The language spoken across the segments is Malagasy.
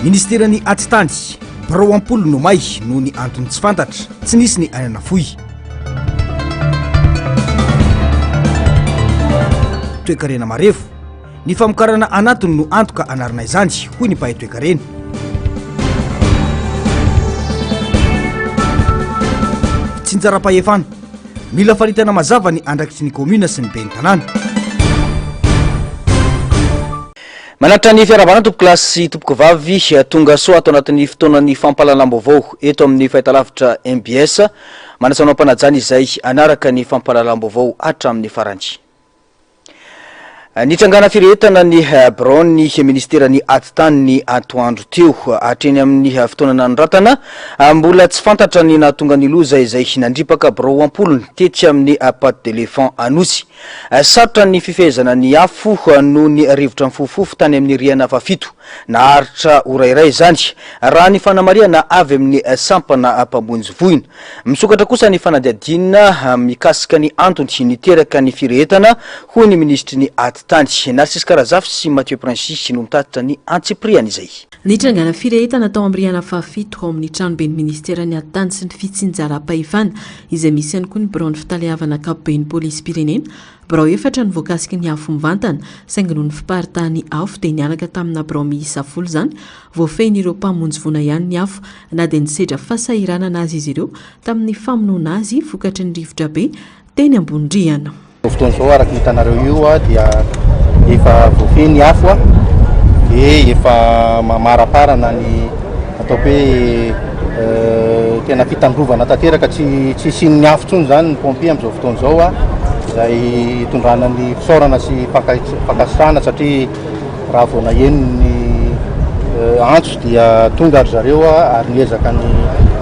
Ministeran'ny Atitany, birao am-polo no may noho ny antony tsy fantatra, tsy nisy ny aina nafoy. Toekarena marefo, ny famokarana anatiny no antoka anarina izany, hoy ny mpahay toekarena. Tsinjaram-pahefana, Mila faritana mazava ny andraikitry ny commune sy ny ben'ny tanàna. Manatitra ny fiarahabana tompokolahy sy tompokovavy tonga soa ato anatin'ny fotoanan'ny fampahalalam-baovao eto amin'ny fahitalavitra mbs. Manasa anao am-panajana izay hanaraka ny fampahalalam-baovao hatramin'ny farany. Nitrangana firehetana ny biraon'ny ministeran'ny Atitany ny atoandro teo. Hatreny amin'ny fotoana nanoratana, mbola tsy fantatra ny nahatonga ny loza izay nandripaka birao am-polony tetsy amin'ny Patte d'Elephant Anosy. Sarotra ny fifehezana ny afo noho ny rivotra nifofofofo tany amin'ny rihana fahafito. Naharitra ora iray izany, raha ny fanamarihana avy amin'ny sampana mpamonjy voina. Misokatra kosa ny fanadihadiana mikasika ny antony niteraka ny firehetana, hoy ny minisitry ny Atitany. Narcisse Karazafy sy Mathieu Princi no mitatitra ny antsipiriany izay. Nitrangana firehetana tao amin'ny rihana fahafito ao amin'ny tranoben'ny minisiteran'ny Atitany sy ny fitsinjaram-pahefana, izay misy ihany koa ny biraon'ny fitaleavana ankapoben'ny polisim-pirenena. Birao efatra no voakasiky ny afo mivantana, saingy noho ny fiparitahan'ny afo dia nianaka tamina birao miisa folo izany. Voafehin'ireo mpamonjy voina ihany ny afo na dia nisedra fahasahiranana aza izy ireo tamin'ny famonoana azy vokatry ny rivotra be teny ambony rihana. Izao fotoana izao araka ny hitanareo io dia efa voafehy ny afo dia efa mamaraparana ny ataoko hoe tena fitandrovana tanteraka tsy tsy hisian'ny afo intsony izany ny pompier amin'izao fotoana izao izay hitondrana ny fisaorana sy fankasitrahana satria Raha vao naheno ny antso dia tonga ry zareo ary niezaka ny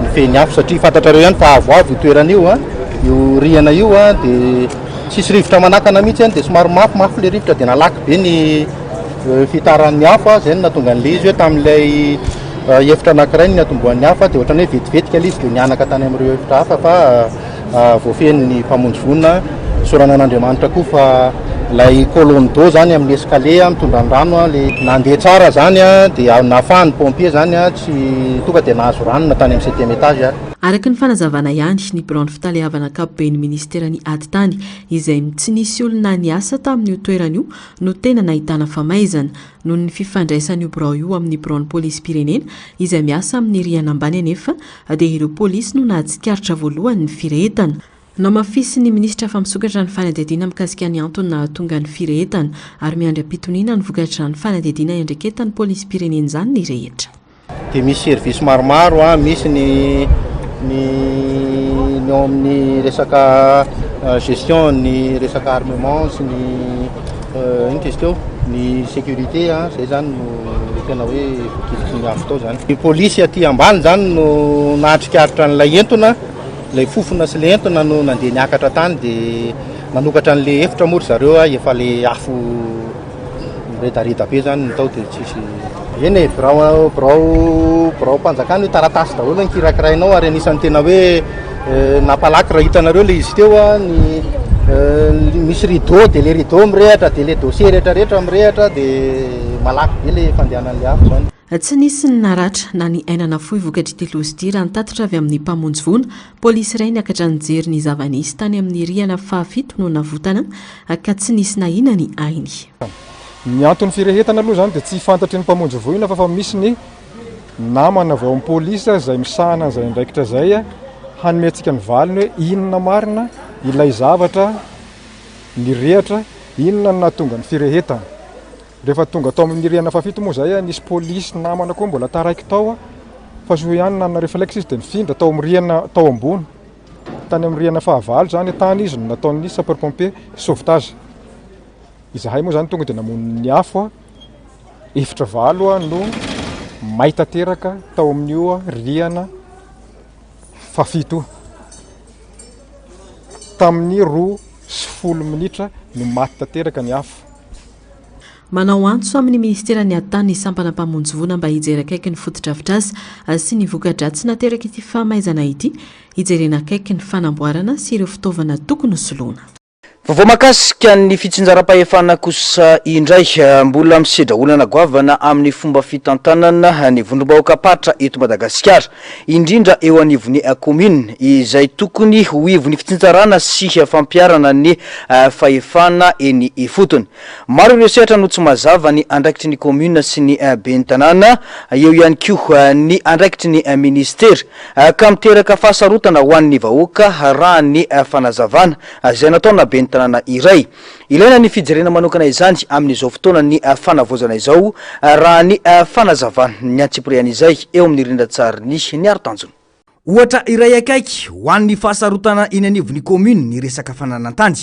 nifehy ny afo satria fantatrareo ihany fa avoavo io toerana io, io rihana io dia tsisy rivotra manakana mihitsy any dia somary mafimafy ilay rivotra dia nalaky be ny fitaran'ny afo, izay no nahatonga an'ilay izy hoe tamin'ilay efitra anankiray no niantombohan'ny afo dia ohatran'ny hoe vetivetika ilay izy dia nihanaka tany amin'ireo efitra hafa fa Voafehin'ny mpamonjy voina. Isaorana an'Andriamanitra koa fa ilay colonne d'eau zany amin'ny escalier mitondra ny rano le nandeha tsara zany dia nahafahan'ny pompier zany tsy tonga dia nahazo rano na tany amin'ny septième étage ary. Araka ny fanazavana ihany, ny biraon'ny fitaleavana ankapoben'ny minisiteran'ny ady tany izay tsy nisy olona niasa tamin'io toerana io no tena nahitana famaizana noho ny fifandraisan'io birao io amin'ny biraon'ny polisim-pirenena izay miasa amin'ny rihana ambany anefa dia ireo polisy no nahatsikaritra voalohany ny firehetana. Nohamafisin'ny minisitra fa misokatra ny fanadihadiana mikasika ny antony nahatonga ny firehetana ary miandry am-pitoniana ny vokatr'izany fanadihadiana iandraiketan'ny polisim-pirenena izany ny rehetra. Dia misy service maromaro, misy ny ny ny ao amin'ny resaka gestion ny resaka armement sy ny inona izy teo ny sécurité, izay izany no tena hoe voakitiky ny afo tao izany. Ny polisy aty ambany izany no nahatsikaritra an'ilay entona, ilay fofona sy ilay entona no nandeha niakatra tany dia nanokatra an'ilay efitra moa ry zareo, efa ilay afo miredareda be izany ny tao dia tsisy. Eny e, birao birao biraom-panjakana io, taratasy daholo ny kirakirainao ary anisan'ny tena hoe nampalaky raha hitanareo ilay izy teo ny misy rideau dia ilay rideau mirehatra dia ilay dossier rehetrarehetra mirehatra dia malaky be ilay fandehanan'ilay afo izany. Tsy nisy ny naratra na ny aina nafoy vokatr'ity loza ity raha ny tatitra avy amin'ny mpamonjy voina. Polisy iray niakatra nijery ny zava-nisy tany amin'ny rihana fahafito no navotana ka tsy nisy nahina ny ainy. Ny anton'ny firehetana aloha izany dia tsy fantatry ny mpamonjy voina fa fa misy ny namana avy ao amin'ny polisy izay misahana an'izay andraikitra izay hanome antsika ny valiny hoe inona marina ilay zavatra nirehatra, inona no nahatonga ny firehetana. Rehefa tonga tao amin'ny rihana fahafito moa izay, nisy polisy namana koa mbola taraiky tao fa soa ihany nanana reflexe izy dia nifindra tao amin'ny rihana tao ambony. Tany amin'ny rihana fahavalo izany, tany izy no nataon'ny sapeur pompier sauvetage. Izahay moa izany tonga dia namono ny afo, efitra valo no may tanteraka tao amin'io rihana fahafito io. Tamin'ny 12 minitra no maty tanteraka ny afo. Manao antso amin'ny minisiteran'ny Atany ny sampana mpamonjy voina mba hijery akaiky ny fotodrafitrasa sy ny voka-dratsy naterak'ity fahamaizana ity, hijerena akaiky ny fanamboarana sy ireo fitaovana tokony hosoloana. Vaovao mahakasika ny fitsinjaram-pahefana kosa indray, mbola misedra olana goavana amin'ny fomba fitantanana ny vondrom-bahoakam-paritra eto Madagasikara, indrindra eo anivon'ny kaominina, izay tokony ho ivon'ny fitsinjarana sy fampiharana ny fahefana eny ifotony. Maro ireo sehatra no tsy mazava ny andraikitry ny kaominina sy ny ben'ny tanàna, eo ihany koa ny andraikitry ny minisitera, ka miteraka fahasarotana ho an'ny vahoaka raha ny fanazavana izay nataona ben'ny tanàna iray. Ilaina ny fijerena manokana izany amin'izao fotoanan'ny fanavaozana izao raha ny fanazavana ny antsipiriany izay eo amin'ny rindran-tsarin'ny Niaro Tanjona. Ohatra iray akaiky ho an'ny fahasarotana eny anivon'ny commune ny resaka fananan-tany.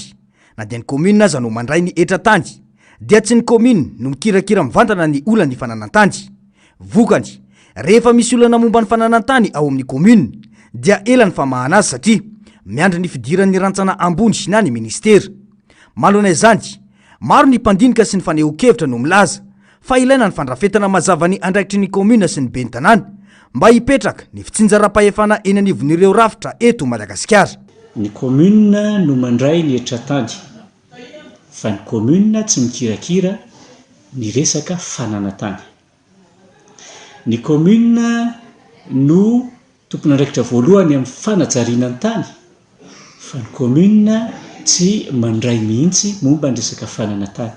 Na dia ny commune aza no mandray ny hetra-tany dia tsy ny commune no mikirakira mivantana ny olan'ny fananan-tany. Vokany, rehefa misy olana momba ny fananan-tany ao amin'ny commune dia ela ny famahana azy satria miandry ny fidiran'ny rantsana ambony na ny ministera. Manoloana izany, maro ny mpandinika sy ny fanehoan-kevitra no milaza fa ilaina ny fandrafetana mazava ny andraikitry ny commune sy ny ben'ny tanàna mba hipetraka ny fitsinjaram-pahefana eny anivon'ireo rafitra eto Madagasikara. Ny commune no mandray ny hetra-tany fa ny commune tsy mikirakira ny resaka fananantany. Ny commune no tompon'andraikitra voalohany amin'ny fanajariana ny tany fa ny commune tsy mandray mihitsy momba ny resaka fananantany.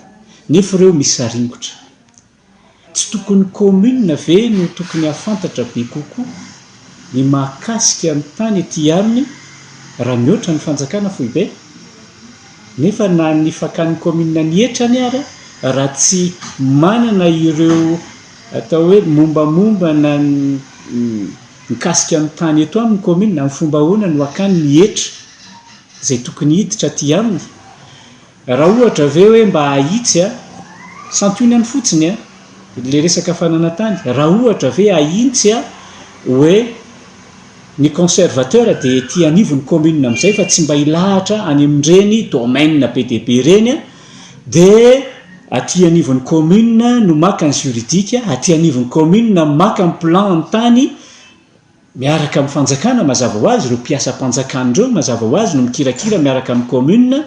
Nefa ireo misaringotra. Tsy tokony commune ve no tokony hahafantatra be kokoa ny mahakasika ny tany aty aminy raha mihoatra ny fanjakana foibe? Nefa na ny fakan'ny commune ny hetrany ara raha tsy manana ireo atao hoe mombamomba na ny mikasika ny tany eto aminy commune, amin'ny fomba ahoana no hakany ny hetra izay tokony hiditra aty aminy? Raha ohatra ve hoe mba ahitsy a, santionany fotsiny a, le resaka fananantany, raha ohatra ve ahintsy a hoe ny conservateur dia ety anivon'ny commune amin'izay fa tsy mba hilahatra any amin'ireny domaine be dia be ireny a, dia aty anivon'ny commune no maka ny juridique, aty anivon'ny commune maka ny plan ny tany, miaraka amin'ny fanjakana mazava ho azy, ireo mpiasam-panjakana ireo mazava ho azy no mikirakira miaraka amin'ny commune,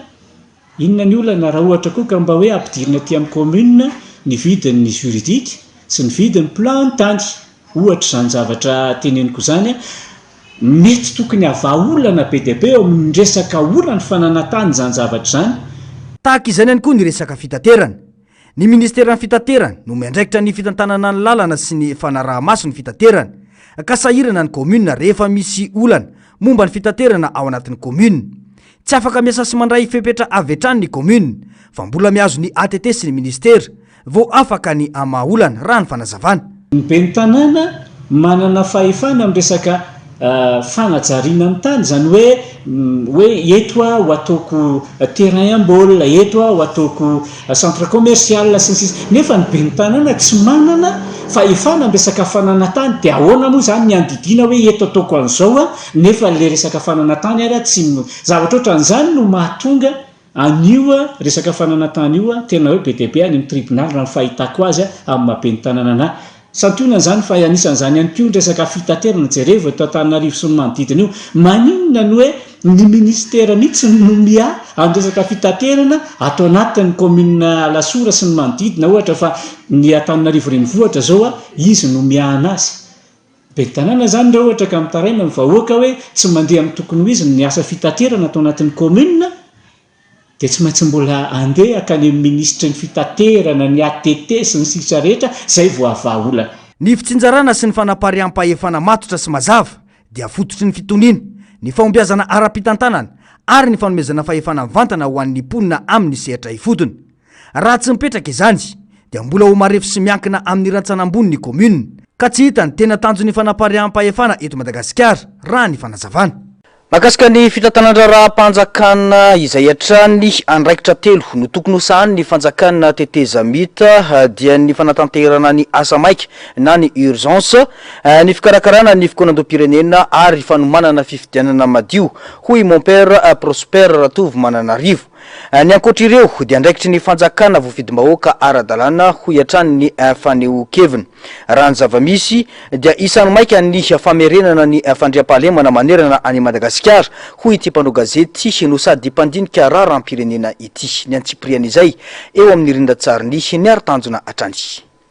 inona ny olana raha ohatra koa ka mba hoe ampidirina aty amin'ny commune ny vidin'ny juridique sy ny vidin'ny plan ny tany, ohatra izany zavatra teneniko izany an, mety tokony havaha olana be dia be eo amin'ny resaka olan'ny fananantany izany zavatra izany. Tahaka izany ihany koa ny resaka fitaterana. Ny ministeran'ny fitaterana no miandraikitra ny fitantanana ny lalana sy ny fanaraha-maso ny fitaterana, ka sahirana ny commune rehefa misy olana momba ny fitaterana ao anatin'ny commune. Tsy afaka miasa sy mandray fepetra avy hatrany ny commune fa mbola mihazo ny ATT sy ny ministera vao afaka ny hamaha olana, raha ny fanazavana. Ny ben'ny tanàna manana fahefana amin'ny resaka fanajariana ny tany, izany hoe hoe eto aho ho ataoko terrain am-baolina, eto aho ho ataoko centre commercial sy ny sisa, nefa ny ben'ny tanàna tsy manana fahefana amin'ny resaka fananan-tany, dia ahoana moa izany ny handidiana hoe eto ataoko an'izao aho, nefa ilay resaka fananan-tany ary tsy, zavatra ohatran'izany no mahatonga An'io resaka fananantany io tena hoe be dia be any amin'ny tribonaly raha ny fahitako azy amin'ny maha ben'ny tanàna anah. Santionany izany fa anisan'izany ihany koa ny resaka fitaterana, jerevo eto Antananarivo sy ny manodidina io. Maninona no hoe ny ministera mihitsy no miahy amin'ny resaka fitaterana ato anatin'ny commune Alasora sy ny manodidina ohatra fa ny Antananarivo renivohitra izao izy no miahy anazy. Ben'ny tanàna izany raha ohatra ka mitaraina ny vahoaka hoe tsy mandeha amin'ny tokony ho izy ny asa fitaterana ato anatin'ny commune dia tsy maintsy mbola handeha hankany amin'ny minisitry ny fitaterana, ny ATT sy ny sisa rehetra izay vao havaha olana. Ny fitsinjarana sy ny fanapariaham-pahefana matotra sy mazava dia fototry ny fitoniana, ny fahombiazana ara-pitantanana ary ny fanomezana fahefana mivantana ho an'ny mponina amin'ny sehatra ifotony. Raha tsy mipetraka izany dia mbola ho marefo sy miankina amin'ny rantsana ambony ny commune ka tsy hita ny tena tanjon'ny fanapariaham-pahefana eto Madagasikara, raha ny fanazavana. Mahakasika ny fitantanan-draharaham-panjakana izay hatrany andraikitra telo no tokony ho sahanin'ny fanjakana tetezamita dia ny fanatanterana ny asa maika na ny urgence, ny fikarakarana ny fikaonandoham-pirenena ary fanomanana fifidianana madio, hoy i Mompera Prosper Ratovomananarivo. Ny ankoatra ireo dia andraikitry ny fanjakana voafidim-bahoaka ara-dalàna, hoy hatrany ny fanehoan-keviny. Raha ny zava-misy dia isan'ny maika ny famerenana ny fandriampahalemana manerana an'i Madagasikara, hoy ity mpanao gazety no sady mpandinika raharaham-pirenena ity. Ny antsipirian'izay eo amin'ny rindran-tsarin'i Niary Tanjona hatrany.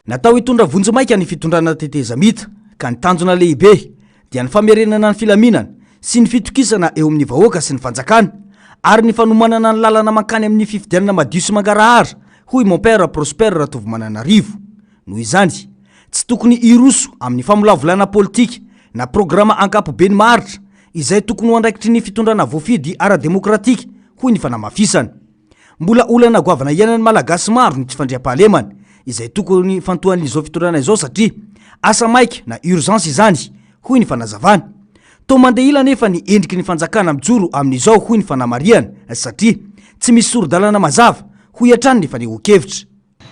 Natao hitondra vonjimaika ny fitondrana tetezamita ka ny tanjona lehibe dia ny famerenana ny filaminana sy ny fitokisana eo amin'ny vahoaka sy ny fanjakana ary ny fanomanana ny lalana mankany amin'ny fifidianana madio sy mangarahara, hoy Mon Père Prosper Ratovomananarivo. Noho izany, tsy tokony hiroso amin'ny famolavolana politika na programa ankapobeny maharitra izay tokony ho andraikitry ny fitondrana voafidy ara-demokratika, hoy ny fanamafisana. Mbola olana goavana iainan'ny Malagasy maro ny tsy fandriampahalemana, izay tokony hifantohan'izao fitondrana izao satria asa maika na urgence izany, hoy ny fanazavana. Toa mandeha ila anefa ny endriky ny fanjakana mijoro amin'izao, hoy ny fanamarihana, satria tsy misy sori-dalana mazava, hoy hatrany ny fanehoan-kevitra.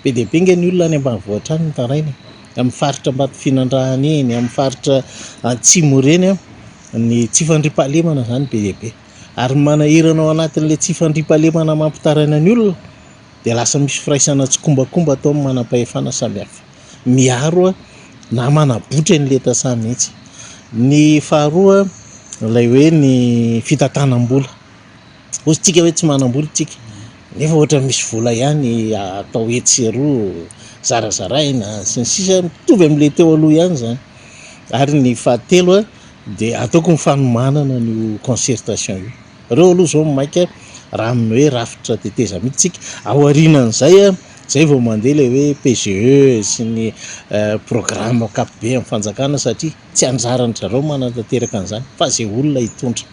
Be dia be nge ny olona any ambanivohitra any mitaraina e! Amin'ny faritra Ambatofinandrahana iny, amin'ny faritra Atsimo ireny an, ny tsy fandriampahalemana izany be dia be. Ary ny manahirana ao anatin'ilay tsy fandriampahalemana mampitaraina ny olona dia lasa misy firaisana tsikombakomba ataon'ny manampahefana samihafa. Miaro na manabotry an'ilay tantsaha mihitsy. Ny faharoa ilay hoe ny fitantanam-bola. Hozy tsika hoe tsy manam-bola tsika, nefa ohatra misy vola ihany atao etsy sy eroa, zarazaraina sy ny sisa, mitovy amin'ilay teo aloha ihany izany. Ary ny fahatelo dia ataoko ny fanomanana an'io concertation io. Ireo aloha izao no maika raha amin'ny hoe rafitra tetezamita tsika. Aorianan'izay, izay vao mandeha ilay hoe PGE sy ny programme ankapobe amin'ny fanjakana satria Tsy anjaran-dry zareo manatanteraka an'izany fa izay olona hitondra.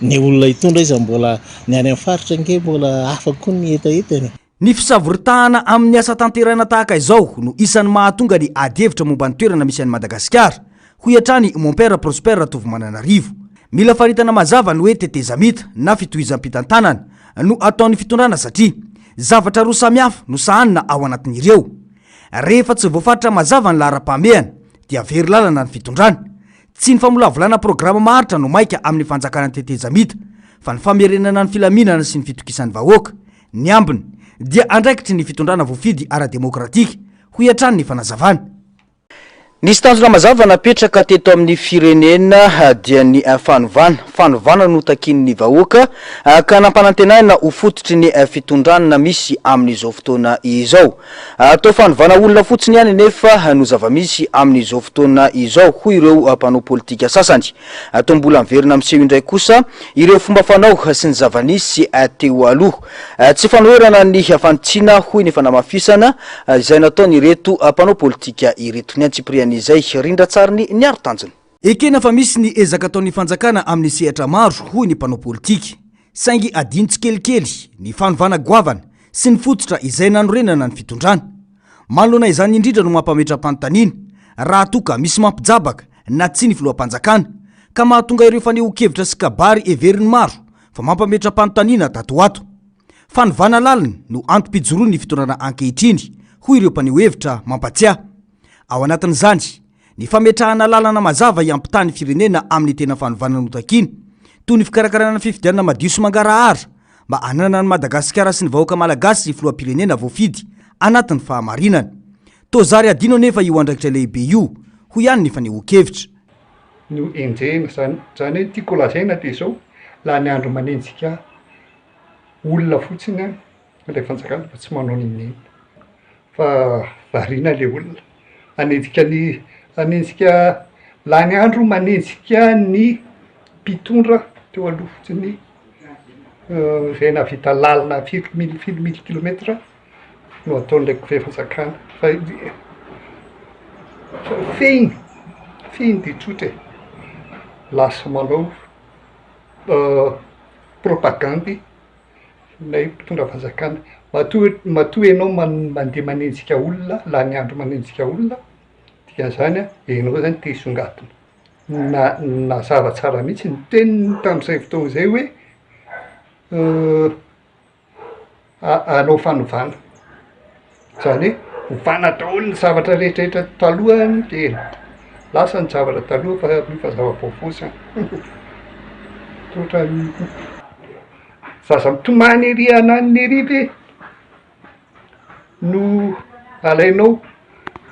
Ny olona hitondra iza mbola, ny any amin'ny faritra ange mbola hafa koa ny hetahetany e. Ny fisavoritahana amin'ny asa tanterahina tahaka izao no isan'ny mahatonga ny adihevitra momba ny toerana misy an'i Madagasikara, hoy hatrany i Mompera Prosper Ratovomananarivo. Mila faritana mazava ny hoe tetezamita na fitohizam-pitantanana no ataon'ny fitondrana satria zavatra roa samihafa no sahanina ao anatin'ireo. Rehefa tsy voafaritra mazava ny laharam-pahamehana dia very lalana ny fitondrana. Tsy ny famolavolana programa maharitra no maika amin'ny fanjakana tetezamita fa ny famerenana ny filaminana sy ny fitokisan'ny vahoaka. Ny ambiny dia andraikitry ny fitondrana voafidy ara-demokratika, hoy hatrany ny fanazavana. Nisy tanjona mazava napetraka teto amin'ny firenena dia ny fanovana. Fanovana no takian'ny vahoaka ka nampanantenaina ho fototry ny fitondrana misy amin'izao fotoana izao. Toa fanovana olona fotsiny ihany anefa no zava-misy amin'izao fotoana izao, hoy ireo mpanao politika sasany. Toa mbola miverina miseho indray kosa ireo fomba fanao sy ny zava-nisy teo aloha. Tsy fanoherana ny fanitsiana, hoy ny fanamafisana izay nataon'ireto mpanao politika ireto. Ny antsipirian'izay rindran-tsariny niaro tanjona. Ekena fa misy ny ezaka ataon'ny fanjakana amin'ny sehatra maro, hoy ny mpanao politika. Saingy adino tsikelikely ny fanovana goavana sy ny fototra izay nanorenana ny fitondrana. Manoloana izany indrindra no mampametra-panontaniana raha toa ka misy mampijabaka na tsia ny filoham-panjakana, ka mahatonga ireo fanehoan-kevitra sy kabary heverin'ny maro fa mampametra-panontaniana tato ho ato. Fanovana lalina no antom-pijoroan'ny fitondrana ankehitriny, hoy ireo mpaneho hevitra mampatsiahy. Ao anatin'izany, ny fametrahana lalana mazava hiampitaha ny firenena amin'ny tena fanovana notakiana, toy ny fikarakarana fifidianana madio sy mangarahara mba hananan'i Madagasikara sy ny vahoaka malagasy filoham-pirenena voafidy anatin'ny fahamarinana. Toa zary adino anefa io andraikitra lehibe io, hoy ihany ny fanehoan-kevitra. No enjehina, zany zany hoe ny tiako holazaina de zao, lany andro manenjika olona fotsiny an ilay fanjakana fa tsy manao n'inon'inona fa variana le olona, hanenjika ny hanenjika lany andro manenjika ny mpitondra teo aloha fotsiny zay nahavita lalina firy mily firy mily kilomètre no ataon'ilay goverfanjakana fa fehiny fehiny de tsotra e, lasa manao propagandy ilay mpitondra fanjakana, matoa matoa ianao mandeha manenjika olona lany andro manenjika olona dikan'izany an ianao zany te hisongadina, na- nazava tsara mihitsy ny teniny tamin'izay fotoana izay hoe hanao fanovana, zany hoe ovana daholo ny zavatra rehetrarehetra taloha de lasa ny zavatra taloha fa efa zava-baovao zany, ohatran'ny. Zaza mitomany ery ananona ery ve no alainao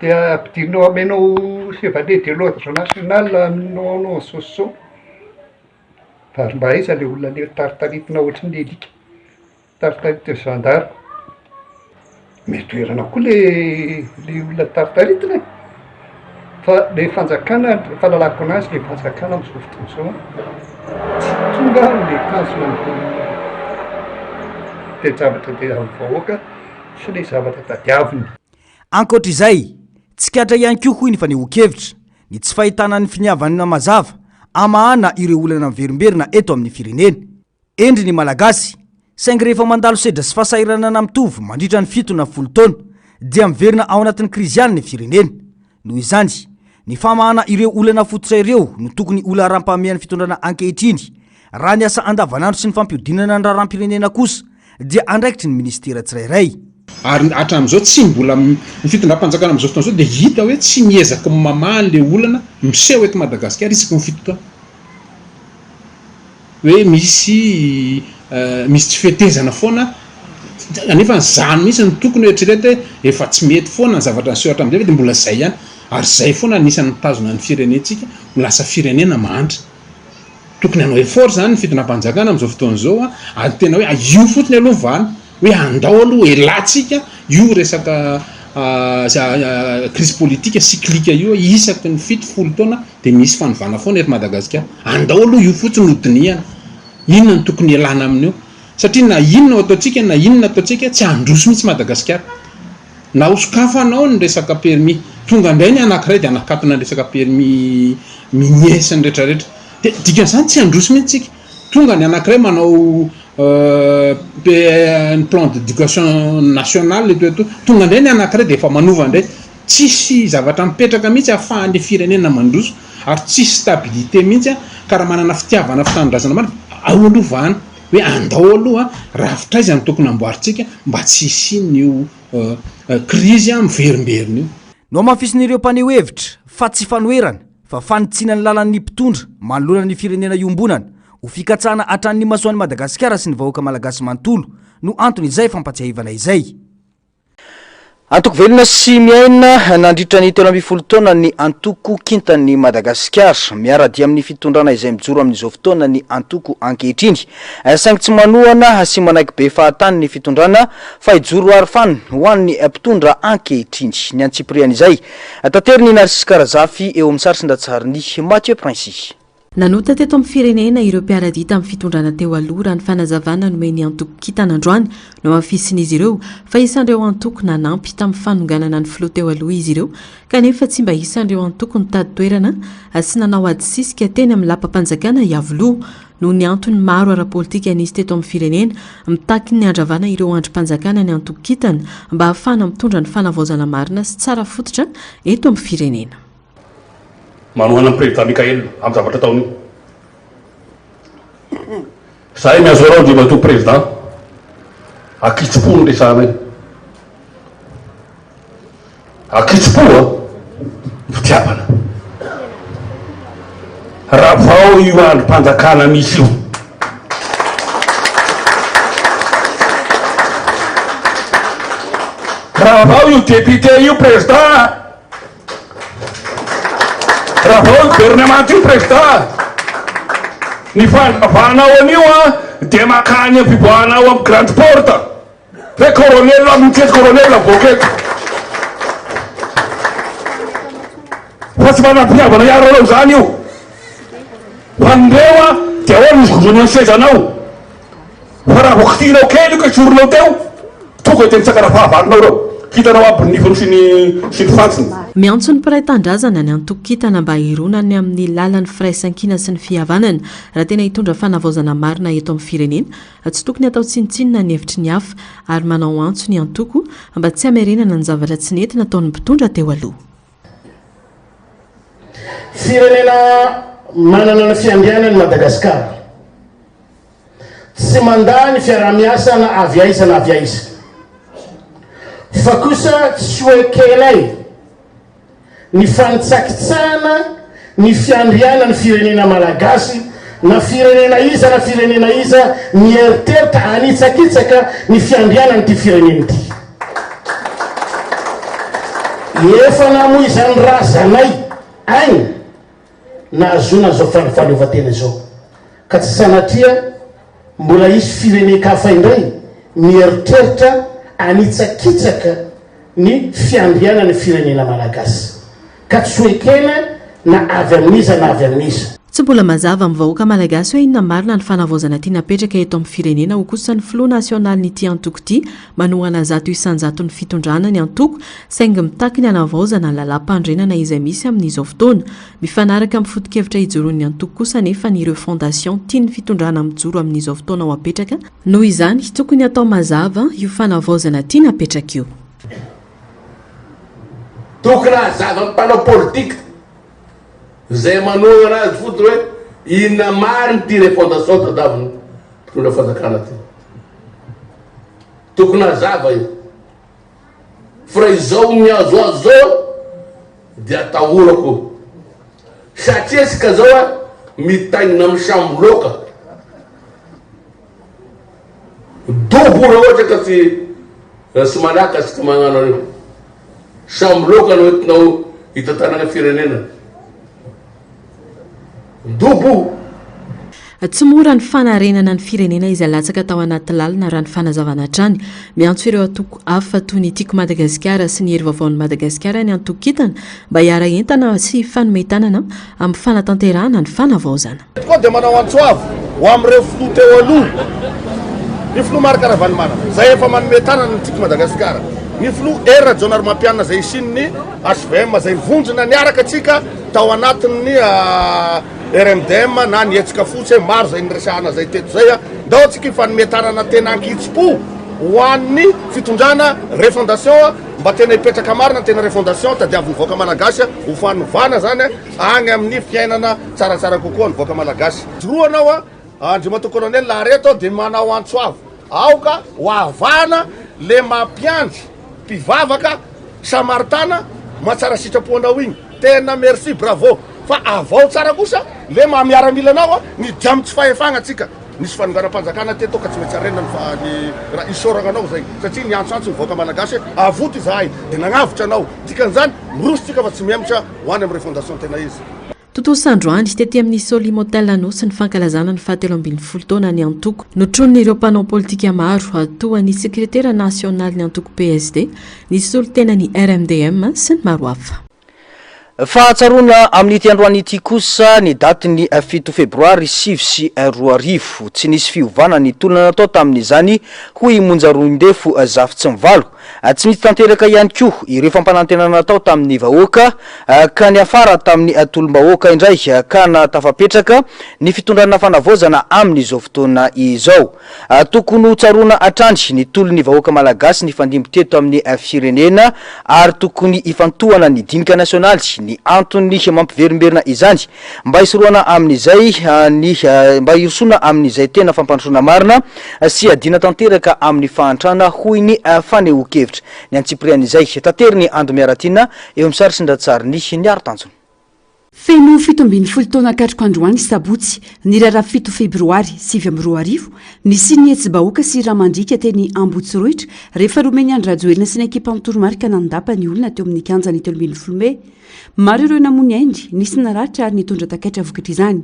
de ampidirinao amenao chevalier de l'ordre national aminao anao zao sy zao? Ary mba aiza le olona le taritaritina ohatran'ny alika? Taritaritin'ny gendarme. Omeo toerana koa le le olona taritaritina e! Fa le fanjakana, fahalalako anazy le fanjakana am'zao fotoana zao an, tsy tonga am'le tanjona toe-javatra tadiavin'ny vahoaka sy le zavatra tadiaviny. Ankoatra izay, tsikaritra ihany koa hoy ny fanehoan-kevitra, ny tsy fahitana ny finiavana mazava hamahana ireo olana miverimberina eto amin'ny firenena. Hendry ny Malagasy, saingy rehefa mandalo sedra sy fahasahiranana mitovy mandritra ny fito na folo taona, dia miverina ao anatin'ny krizy ihany ny firenena. Noho izany, ny famahana ireo olana fototra ireo no tokony ho laharam-pahamehan'ny fitondrana ankehitriny, raha ny asa andavanandro sy ny fampihodinana ny raharaham-pirenena kosa dia andraikitry ny minisitera tsirairay. Ary hatramin'izao tsy mbola, ny fitondram-panjakana amin'izao fotoana izao dia hita hoe tsy miezaka mamaha an'ilay olana miseho eto Madagasikara isaky ny fito taona. Hoe misy misy tsy fetezana foana, nefa izany mihitsy no tokony ho eritreretina hoe efa tsy mety foana ny zavatra niseho hatramin'izay ve dia mbola izay ihany, ary izay foana anisan'ny mitazona ny firenentsika ho lasa firenena mahantra. Tokony hanao effort izany ny fitondram-panjakana amin'izao fotoana izao an, ary tena hoe io fotsiny aloha ny vahana, hoe andao aloha elantsika io resaka crise politique cyclique io isaky ny fito, folo taona dia misy fanovana foana eto Madagasikara. Andao aloha io fotsiny no dinihana, inona no tokony hialana amin'io, satria na inona ho ataontsika na inona ataontsika tsy handroso mihitsy Madagasikara. Na ho sokafanao ny resaka permis, tonga indray ny anankiray dia hanakatona ny resaka permis minier sy ny retraretra. Dia dikan'izany tsy handroso mihitsy tsika. Tonga ny anankiray manao ny plan d'éducation nationale eto eto, tonga indray ny anankiray dia efa manova indray. Tsisy zavatra mipetraka mihitsy ahafahan'ny firenena mandroso ary tsisy stabilité mihitsy ka raha manana fitiavana fitanindrazana marina ao aloha vahana. Hoe andao aloha rafitra aiza no tokony hamboarintsika mba tsy hisian'io krizy miverimberina io. Nohamafisin'ireo mpaneho hevitra fa tsy fanoherana fa fanitsiana ny lalan'ny mpitondra manoloana ny firenena iombonana ho fikatsahana hatrany ny masoan'i Madagasikara sy ny vahoaka malagasy manontolo no anton'izay fampatsiahivana izay. Antoko velona sy miaina nandritra ny 13 taona ny antoko Kintan'i Madagasikara. Miara-dia amin'ny fitondrana izay mijoro amin'izao fotoana ny antoko ankehitriny. Saingy tsy manohana sy manaiky be fahatany ny fitondrana fa hijoro arofano ho an'ny mpitondra ankehitriny. Ny antsipirian'izay, taterin'i Narcisse Karazafy eo amin'ny sary sy an-datsarin'i Mathieu Princi. Nanota teto amin'ny firenena ireo mpiara-dia tamin'ny fitondrana teo aloha raha ny fanazavana nomen'ny antoko Kintana androany. Nohamafisin'izy ireo fa isan'ireo antoko nanampy tamin'ny fanonganana ny filoha teo aloha izy ireo kanefa tsy mba isan'ireo antoko nitady toerana sy nanao ady sisika teny amin'ny lapam-panjakana Iavoloha noho ny antony maro ara-politika nisy teto amin'ny firenena mitaky ny handravana ireo andrim-panjakana ny antoko Kintana mba hahafahana mitondra ny fanavaozana marina sy tsara fototra eto amin'ny firenena. Manohana an'i Prezida Mickaël amin'ny zavatra ataony io. Zahay mihazo anao Andriamatoa Président. Akitsim-po no resahanay. Akitsim-po an! Fitiavana. Ravao io andrim-panjakana misy io. Ravao io député io Président. Ravao io governemanta io président. Ny fandravanao an'io an dia makany am fivoahanao am grande porte. Hoe colonel aho mihitsy eto, colonel mivoaka eto. Fa tsy manam-pitiavana hiaro anao izany io. Fa ny reo an dia ahoana izy gozon'ny sezanao. Fa raha vao kitihinao kely io ka esorinao teo, tonga dia mitsangana fahavalonao ireo. Hitanao aby ny nifiny sy ny sy ny fantsiny. Miantso ny mpiray tanindrazana ny antoko Kintana mba hironany amin'ny lalan'ny firaisankina sy ny fihavanana raha tena hitondra fanavaozana marina eto amin'ny firenena. Tsy tokony hatao tsinontsinona ny hevitry ny hafa ary manao antso ny antoko mba tsy hamerenana ny zavatra tsy nety nataon'ny mpitondra teo aloha. Firenena manana ny fiandrianany Madagasikara. Tsy mandà ny fiaraha-miasa na avy aiza na avy aiza. Fa kosa tsy ho ekenay ny fanitsakitsahana ny fiandrianan'ny firenena malagasy. Na firenena iza na firenena iza mieritreritra hanitsakitsaka ny fiandrianan'ity firenena ity. Efa namoizan'ny razanay aina nahazoana izao fahaleovantena izao, ka tsy sanatria mbola hisy firenen-kafa indray mieritreritra hanitsakitsaka ny fiandrianan'ny firenena malagasy, ka tsy ho ekena na avy amin'iza na avy amin'iza. Tsy mbola mazava amin'ny vahoaka malagasy hoe inona marina ny fanavaozana tiana apetraka eto amin'ny firenena, hoy kosa ny filoha nasionalin'ity antoko ity. Manohana 100% ny fitondrana ny antoko, saingy mitaky ny hanavaozana ny lalàmpanorenana izay misy amin'izao fotoana. Mifanaraka amin'ny foto-kevitra ijoroan'ny antoko kosa anefa ny refondation tian'ny fitondrana mijoro amin'izao fotoana ho apetraka. Noho izany, tokony hatao mazava io fanavaozana tiana apetraka io. Tokony hazava amin'ny mpanao politika izay manohana azy fotsiny hoe inona marina ity refondation tadiavin'ny mpitondra fanjakana ity. Tokony hazava io. Fa raha izao mihazohazo izao dia atahorako satria isika zao a mitaingina amin'ny sambo loaka dobo raha ohatra ka tsy tsy malaka isika magnano an'io sambo loaka no entinao hitantanana firenena. Dobo! Tsy mora ny fanarenana ny firenena izay latsaka tao anaty lalina raha ny fanazavana hatrany. Miantso ireo antoko hafa toy ny Tiako Madagasikara sy ny Hery Vaovaon'i Madagasikara ny antoko Kintana mba hiara-hientana sy hifanome tanana amin'ny fanatanterahana ny fanavaozana. Eto koa dia manao antso avo ho amin'ireo filoha teo aloha, ny filoha Marc Ravalomanana izay efa manome tanana ny Tiako Madagasikara, ny filoha Hery Rajaonarimampianina izay hisian'ny hvm izay nivondrona niaraka antsika tao anatin'ny RMDM na ny hetsika fotsy hoe maro izay niresahana izay teto izay. Ndao antsika hifanome tanana tena ankitsim-po ho an'ny fitondrana refondation mba tena hipetraka marina ny tena refondation tadiavin'ny vahoaka malagasy ho fanovana izany any amin'ny fiainana tsaratsara kokoa ny vahoaka malagasy. Joroana aho Andriamatoa Colonel ary eto aho dia manao antso avo aoka ho avahana le mampiandry mpivavaka samaritana mahatsara sitrapo anao igny tena merci bravo fa avao tsara kosa le maha miaramila anao a ny jam tsy fahefagna tsika nisy fanonganam-panjakana teto ka tsy maintsy arenina ny fa ny raha isaoragna anao zay satria niantsoantso ny vahoaka malagasy hoe avoto izahay de nagnavotra anao dikan'izany miroso tsika fa tsy mihemotra ho any am refondation tena izy. Tontosa androany, tety amin'ny Solim Hotel Anosy ny fankalazana ny faha-13 taona ny antoko. Notronin'ireo mpanao politika maro, toa ny sekretera nasionalin'ny antoko PSD, ny solontenan'ny RMDM sy ny maro hafa. Fahatsaroana amin'ity androany ity kosa ny datin'ny 7 febroary 2009. Tsy nisy fiovana ny tolona natao tamin'izany, hoy i Monja Roindefo Zafitsimivalo. Tsy nisy tanteraka ihany koa ireo fampanantenana natao tamin'ny vahoaka ka niafara tamin'ny tolom-bahoaka indray ka nahatafapetraka ny fitondrana fanavaozana amin'izao fotoana izao. Tokony ho tsaroana hatrany ny tolon'ny vahoaka malagasy nifandimby teto amin'ny firenena ary tokony hifantohana ny dinika nasionaly ny antony mampiverimberina izany Mba hisorohana amin'izay ny mba hirosoana amin'izay tena fampandrosoana marina sy hiadiana tanteraka amin'ny fahantrana, hoy ny fanehoan-kevitra. Ny antsipirian'izay, taterin'i Ando Miaratiana eo amin'ny sary sy ny ratsarin'i Niaro Tanjona. Feno 17 taona katroka androany sabotsy, ny raharaha 7 febroary 2009, nisian'ny hetsi-bahoaka sy rà mandriaka teny Ambohitsorohitra rehefa nomen'i Andry Rajoelina sy ny ekipany toromarika nandapa ny olona teo amin'ny kianjan'ny 13 mey. Maro ireo namoy ny ainy, nisy naratra ary nitondra takaitra vokatr'izany.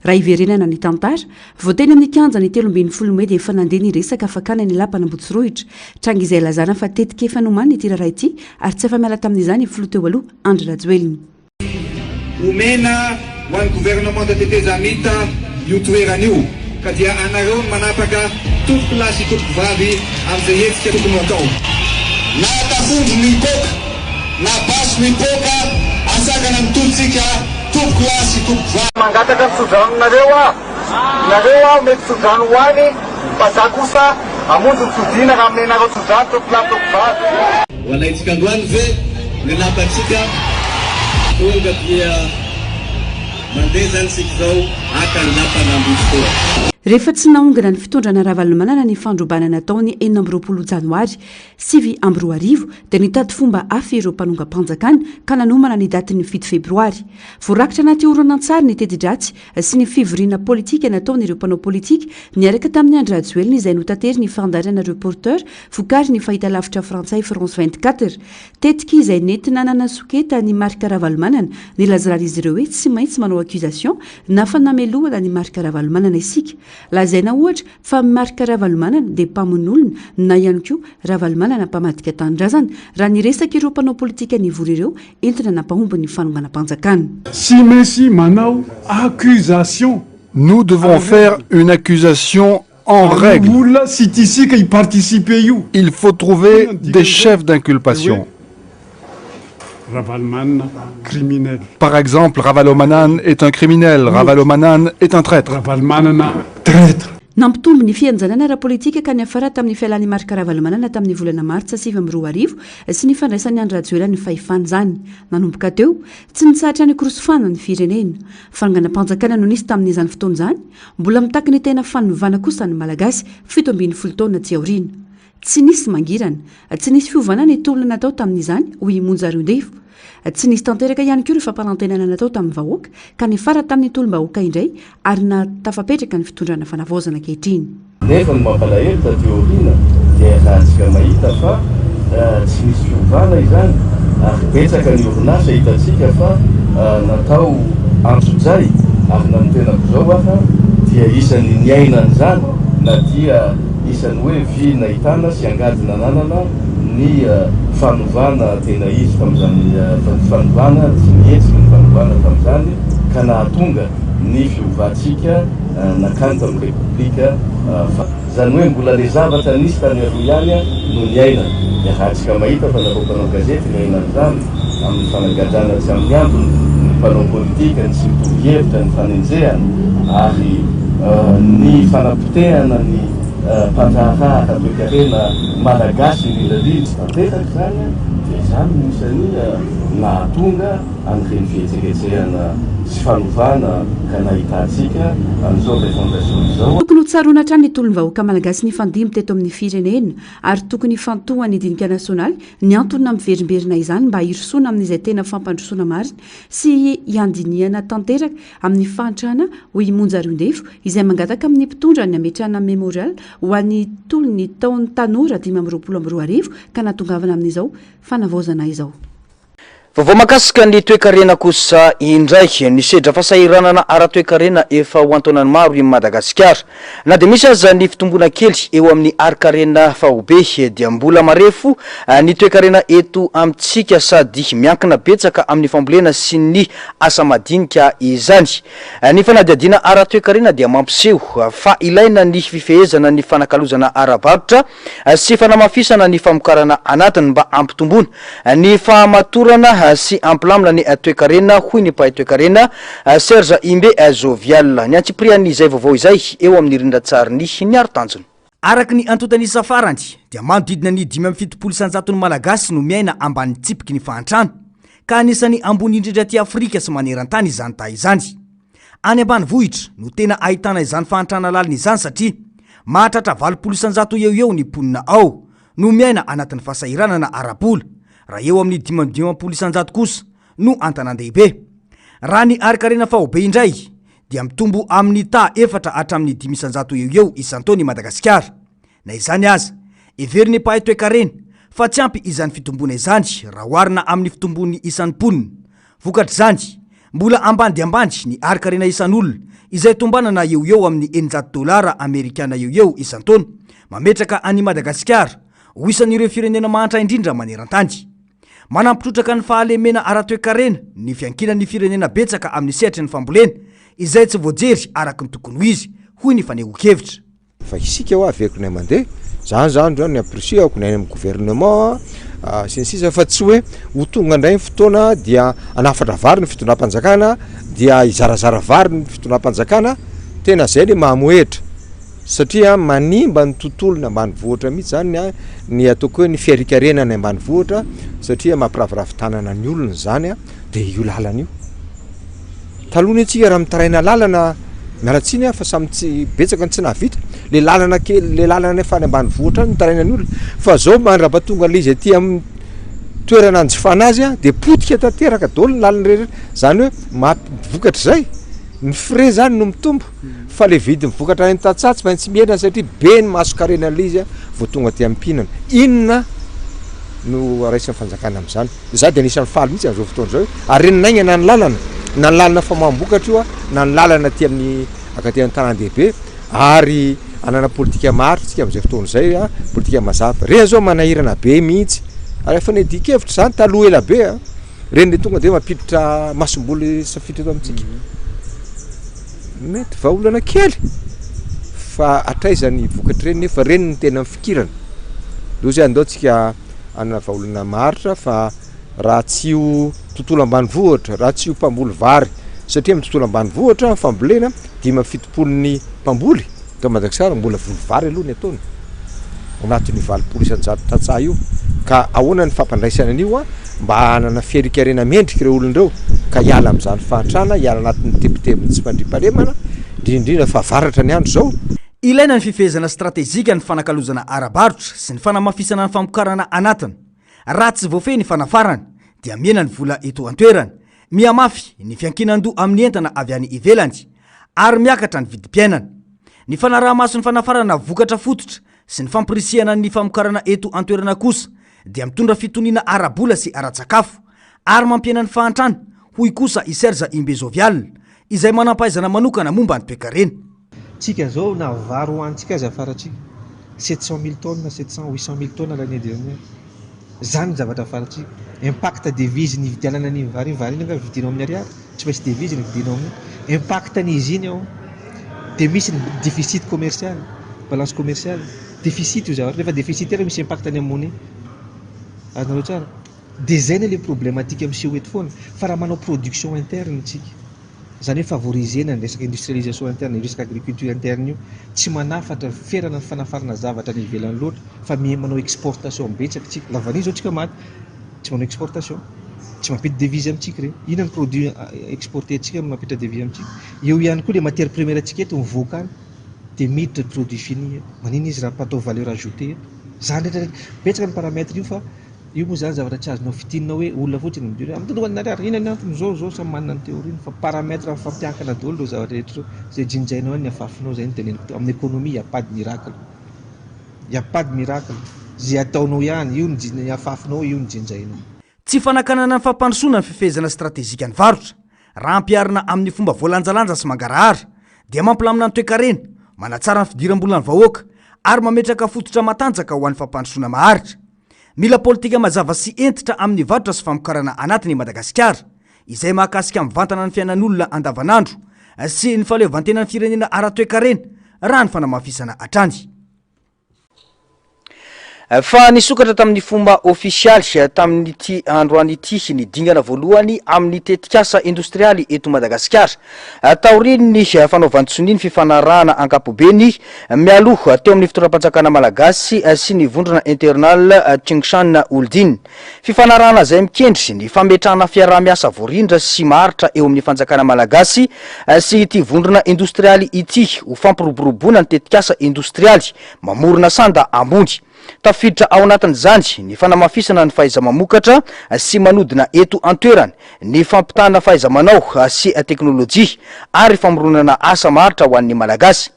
Raha hiverenana ny tantara, vao teny amin'ny kianja ny 13 mey dia efa nandeha ny resaka fakana ny lapan'Ambohitsorohitra. Tranga izay ilazana fa tetika efa nomanina ity raharaha ity ary tsy afa-miala tamin'izany ny filoha teo aloha, Andry Rajoelina. Omena ho an'ny governemanta tetezamita io toerana io ka dia anareo ny manapaka tompokolahy sy tompokovavy amin'izay hetsika tokony ho atao. Na tafondro no hipoaka na basy no hipoaka asakana ny tolontsika tompokolahy sy tompokovavy. Mangataka ny tsodranonareo aho, nareo aho omeko tsodrano ho any fa za kosa hamonjy ny fodiana raha omenareo tsodrano tompokolahy tompokovavy. Ho alaintsika androany ve ny lapantsika? Tonga dia mandeha izany isika izao haka ny lapan'Ambohitsorohitra. Rehefa tsy naongana ny fitondrana Ravalomanana ny fandrobana natao ny 26 janoary 2009 dia nitady fomba hafa ireo mpanongam-panjakana ka nanomana ny datin'ny 7 febroary. Voarakitra anaty horonantsary ny teti-dratsy sy ny fivoriana politika nataon'ireo mpanao politika niaraka tamin'i Andry Rajoelina izay notaterin'ny fandaharana Reporter vokarin'ny fahitalavitra frantsay France 24. Tetika izay nentina nanasoketa an'i Marc Ravalomanana, nilazalazan'izy ireo hoe tsy maintsy manao accusation na fanamelohana an'i Marc Ravalomanana isika. Lazaina ohatra fa Marc Ravalomanana dia mpamono olona na ihany koa Ravalomanana mpamadika tanindrazana, raha niresaka ireo mpanao politika nivory ireo entina nampahomby ny fanonganam-panjakana. Tsy maintsy manao accusation. Nous devons faire une accusation en règle. Il faut trouver des chefs d'inculpation. Par exemple, Ravalomanana est un criminel, Ravalomanana est un traître. Nampitombo ny fihenjanana ara-politika ka niafara tamin'ny fialan'i Marc Ravalomanana tamin'ny volana martsa 2009 sy ny fandraisan'i Andry Rajoelina ny fahefana izany. Nanomboka teo, tsy nitsahatra nikorosofana ny firenena. Fanonganam-panjakana no nisy tamin'izany fotoana izany, Mbola mitaky ny tena fanovana kosa ny Malagasy 17 taona aty aoriana. Tsy nisy mangirana. Tsy nisy fiovana ny tolona natao tamin'izany, hoy i Monja Roindefo. Tsy nisy tanteraka ihany koa ireo fampanantenana natao tamin'ny vahoaka ka niafara tamin'ny tolom-bahoaka indray ary nahatafapetraka ny fitondrana fanavaozana ankehitriny. Nefa ny mampalahelo taty aoriana dia iarahantsika mahita fa tsy nisy fiovana izany ary betsaka ny orinasa hitantsika fa natao antsojay ary na ny tenako izao aza dia isan'ny niaina an'izany na dia isan'ny hoe vy nahitana sy angady nananana ny fanovana tena izy tamin'izany fa ny fanovana tsy nihetsiky ny fanovana tamin'izany ka nahatonga ny fiovantsika nankany tamin'ny Repoblika fa izany hoe mbola le zavatra nisy tany aloha ihany no niainana. Iarahantsika mahita fa nareo mpanao gazety niaina an'izany amin'ny fanagadrana tsy amin'ny antony ny mpanao politika, ny tsy mitovy hevitra, ny fanenjehana ary ny fanapotehana ny mpandraharaha ara-toekarena malagasy indrindra indrindra. Tanteraka izany dia izany no isan'ny nahatonga an'ireny fihetsiketsehana sy fanovana ka nahitantsika an'izao refondation izao. Tokony ho tsaroana hatrany ny tolon'ny vahoaka malagasy nifandimby teto amin'ny firenena ary tokony hifantohan'ny dinika nasionaly ny antony nampiverimberina izany mba hirosoana amin'izay tena fampandrosoana marina sy hiandinihana tanteraka amin'ny fahantrana hoy i Monja Roindefo izay mangataka amin'ny mpitondra ny hametrahana memorial ho an'ny tolon'ny taon'ny tanora 2025 ka nahatongavana amin'izao fanavaozana izao. Vaovao mahakasika ny toekarena kosa indray. Nisedra fahasahiranana ara-toekarena efa ho an-taonany maro i Madagasikara. Na dia misy aza ny fitomboana kely eo amin'ny harin-karena faobe dia mbola marefo ny toekarena eto amintsika sady miankina betsaka amin'ny fambolena sy ny asa madinika izany. Ny fanadihadiana ara-toekarena dia mampiseho fa ilaina ny fifehezana ny fanakalozana ara-barotra sy fanamafisana ny famokarana anatiny mba hampitomboana ny fahamatorana sy hampilamina ny toekarena, hoy ny mpahay toekarena Serge Imbe Jovial. Ny antsipirian'izay vaovao izay eo amin'ny rindran-tsarin'i Niaro Tanjona. Araka ny antontan'isa farany dia manodidina ny 75 isan-jaton'ny Malagasy no miaina ambanin'ny tsipiky ny fahantrana, ka anisan'ny ambony indrindra aty Afrika sy maneran-tany izany taha izany. Any ambanivohitra no tena ahitana izany fahantrana lalina izany satria mahatratra 80% eo ho eo ny mponina ao no miaina anatin'ny fahasahiranana ara-bola, raha eo amin'ny 55% kosa no an-tanàn-dehibe. Raha ny harin-karena faobe indray dia mitombo amin'ny taha efatra hatramin'ny 5% eo ho eo isan-taona i Madagasikara. Na izany aza, heverin'ny mpahay toekarena fa tsy ampy izany fitomboana izany raha oharina amin'ny fitombon'ny isan'ny mponina. Vokatr'izany, mbola ambany dia ambany ny harin-karena isan'olona, izay tombanana eo ho eo amin'ny 600 dolara amerikana eo ho eo isan-taona, mametraka an'i Madagasikara ho isan'ireo firenena mahantra indrindra maneran-tany. Manampy trotraka ny fahalemena ara-toekarena ny fiankinan'ny firenena betsaka amin'ny sehatry ny fambolena, izay tsy voajery araka ny tokony ho izy, hoy ny fanehoan-kevitra. Fa isika hoa averiko indray mandeha, zany zany zao ny ampirisihako ny any amin'ny gouvernement sy ny sisa fa tsy hoe ho tonga indray ny fotoana dia hanafatra vary ny fitondram-panjakana dia hizarazara vary ny fitondram-panjakana, tena zay le mahamohehitra satria manimba ny tontolon'ny ambanivohitra mihitsy zany an ny ataoko hoe ny fiarikarena any ambanivohitra satria mampiraviravy tanana ny olona zany an de io lalana io. Taloha anie tsika raha mitaraina lalana. Miala tsiny aho fa samy tsy betsaka ny tsy nahavita. Le lalana kely, le lalana efa any ambanivohitra any no itarainan'ny olona. Fa zao mandrapa tonga an'le izy aty amin'ny toerana anjifana azy dia potika tanteraka daholo ny lalana rehetra. Zany hoe maty vokatr'izay, ny frais zany no mitombo fa le vidin'ny vokatra any amin'ny tantsaha tsy maintsy mihena satria be ny masonkarena an'le izy vao tonga aty amin'ny mpihinana. Inona no raisin'ny fanjakana amin'izany? Izaho dia anisan'ny faly mihitsy amin'izao fotoana izao hoe arenina haingana ny lalana, na ny lalana famoaham-bokatra io na ny lalana aty amin'ny ankaty an-tanàn-dehibe ary hanana politika maharitra isika amin'izay fotoana izay, politika mazava. Ireny izao manahirana be mihitsy ary efa niadian-kevitra izany taloha ela be an, ireny le tonga dia mampiditra masomboly safiditra eto amintsika. Mety vahaolana kely fa hatraiza ny vokatr'ireny nefa ireny no tena mifikirana. Loza andao tsika hanana vahaolana maharitra fa raha tsy io tontolo ambanivohitra, raha tsy io mpamboly vary, satria amin'ny tontolo ambanivohitra ny fambolena 75 ny mpamboly eto Madagasikara mbola voly vary aloha ny ataony ao anatin'io 80% tantsaha io, ka ahoana ny fampandraisana an'io mba hanana fiarikarena mendrika ireo olona ireo ka hiala amin'izany fahantrana, hiala anatin'ny tebitebin'ny tsy fandriampahalemana, indrindra indrindra fa varatra ny andro izao. Ilaina ny fifehezana stratejika ny fanakalozana ara-barotra sy ny fanamafisana ny famokarana anatiny. Raha tsy voafehy ny fanafarana dia mihena ny vola eto an-toerana, mihamafy ny fiankinan-doha amin'ny entana avy any ivelany ary miakatra ny vidim-piainana. Ny fanaraha-maso ny fanafarana vokatra fototra sy ny fampirisihana ny famokarana eto an-toerana kosa dia mitondra fitoniana ara-bola sy ara-tsakafo ary mampihena ny fahantrana, hoy kosa i Serge Imbezovial, izay manampahaizana manokana momba ny toekarena. Tsika zao na vary hohanintsika aza afaratsika 700 mille tonnes, 700, 800 mille tonnes l'année dernière. Zany ny zavatra afaratsika. Impact devise nividianana an'iny vary iny, vary iny angaha vidinao amin'ny ariary? Tsy maintsy devise no vidinao amin'iny. Impact n'izy iny ao. Dia misy ny déficit commercial, balance commerciale. Déficit io zavatra io, rehefa déficitaire misy impact any amin'ny monnaie. Azonareo tsara? Dia zay anie le problématique miseho eto foana. Fa raha manao production interne tsika. Izany hoe favoriser-na ny resaka industrialisation interne, io resaka agriculture interne io. Tsy manafatra, ferana ny fanafarana zavatra any ivelany loatra fa miha manao exportation betsaka tsika. La vanille izao tsika maty, tsy manao exportation, tsy mampiditra devise amintsika ireny. Inona ny produit exporter-ntsika mampiditra devise amintsika? Eo ihany koa ilay matière première antsika eto mivoaka any dia miditra produit fini eto. Maninona izy raha atao valeur ajoutée eto? Izany rehetra rehetra, betsaka ny paramètre io fa Io moa izany zavatra tsy azonao fintinina hoe olona fotsiny mijery hoe amin'ny tokony ariary inona ny antony izao izao samy manana ny théorie-ny fa paramètre mifampiankina daholo ireo zavatra rehetra ireo izay jinjainao any ny afafinao izay no teneniko teo amin'ny économie il y a pas de miracle il y a pas de miracle izay ataonao ihany io ny ny afafinao io ny jinjainao. Tsy fanakanana ny fampandrosoana ny fifehezana stratejika ny varotra. Raha ampiharina amin'ny fomba voalanjalanja sy mangarahara, dia mampilamina ny toekarena, manatsara ny fidiram-bolan'ny vahoaka, ary mametraka fototra matanjaka ho an'ny fampandrosoana maharitra. Mila politika mazava sy hentitra amin'ny varotra sy famokarana anatiny i Madagasikara, izay mahakasika mivantana ny fiainan'olona andavanandro sy ny fahaleovantenan'ny firenena ara-toekarena, raha ny fanamafisana hatrany. Fa nisokatra tamin'ny fomba ofisialy tamin'ity androany ity ny dingana voalohany amin'ny tetikasa indostrialy eto Madagasikara. Taorian'ny fanaovan-tsonia ny fifanarahana ankapobeny mialoha teo amin'ny fitondram-panjakana malagasy sy ny vondrona Internal Tsingshan Holding. Fifanarahana izay mikendry ny fametrahana fiaraha-miasa voarindra sy maharitra eo amin'ny fanjakana malagasy sy ity vondrona indostrialy ity ho fampiroboroboana ny tetikasa indostrialy mamorona sanda ambony. Tafiditra ao anatin'izany ny fanamafisana ny fahaiza-mamokatra sy manodina eto an-toerana, ny fampitana fahaiza-manao sy teknolojia ary famoronana asa maharitra ho an'ny Malagasy.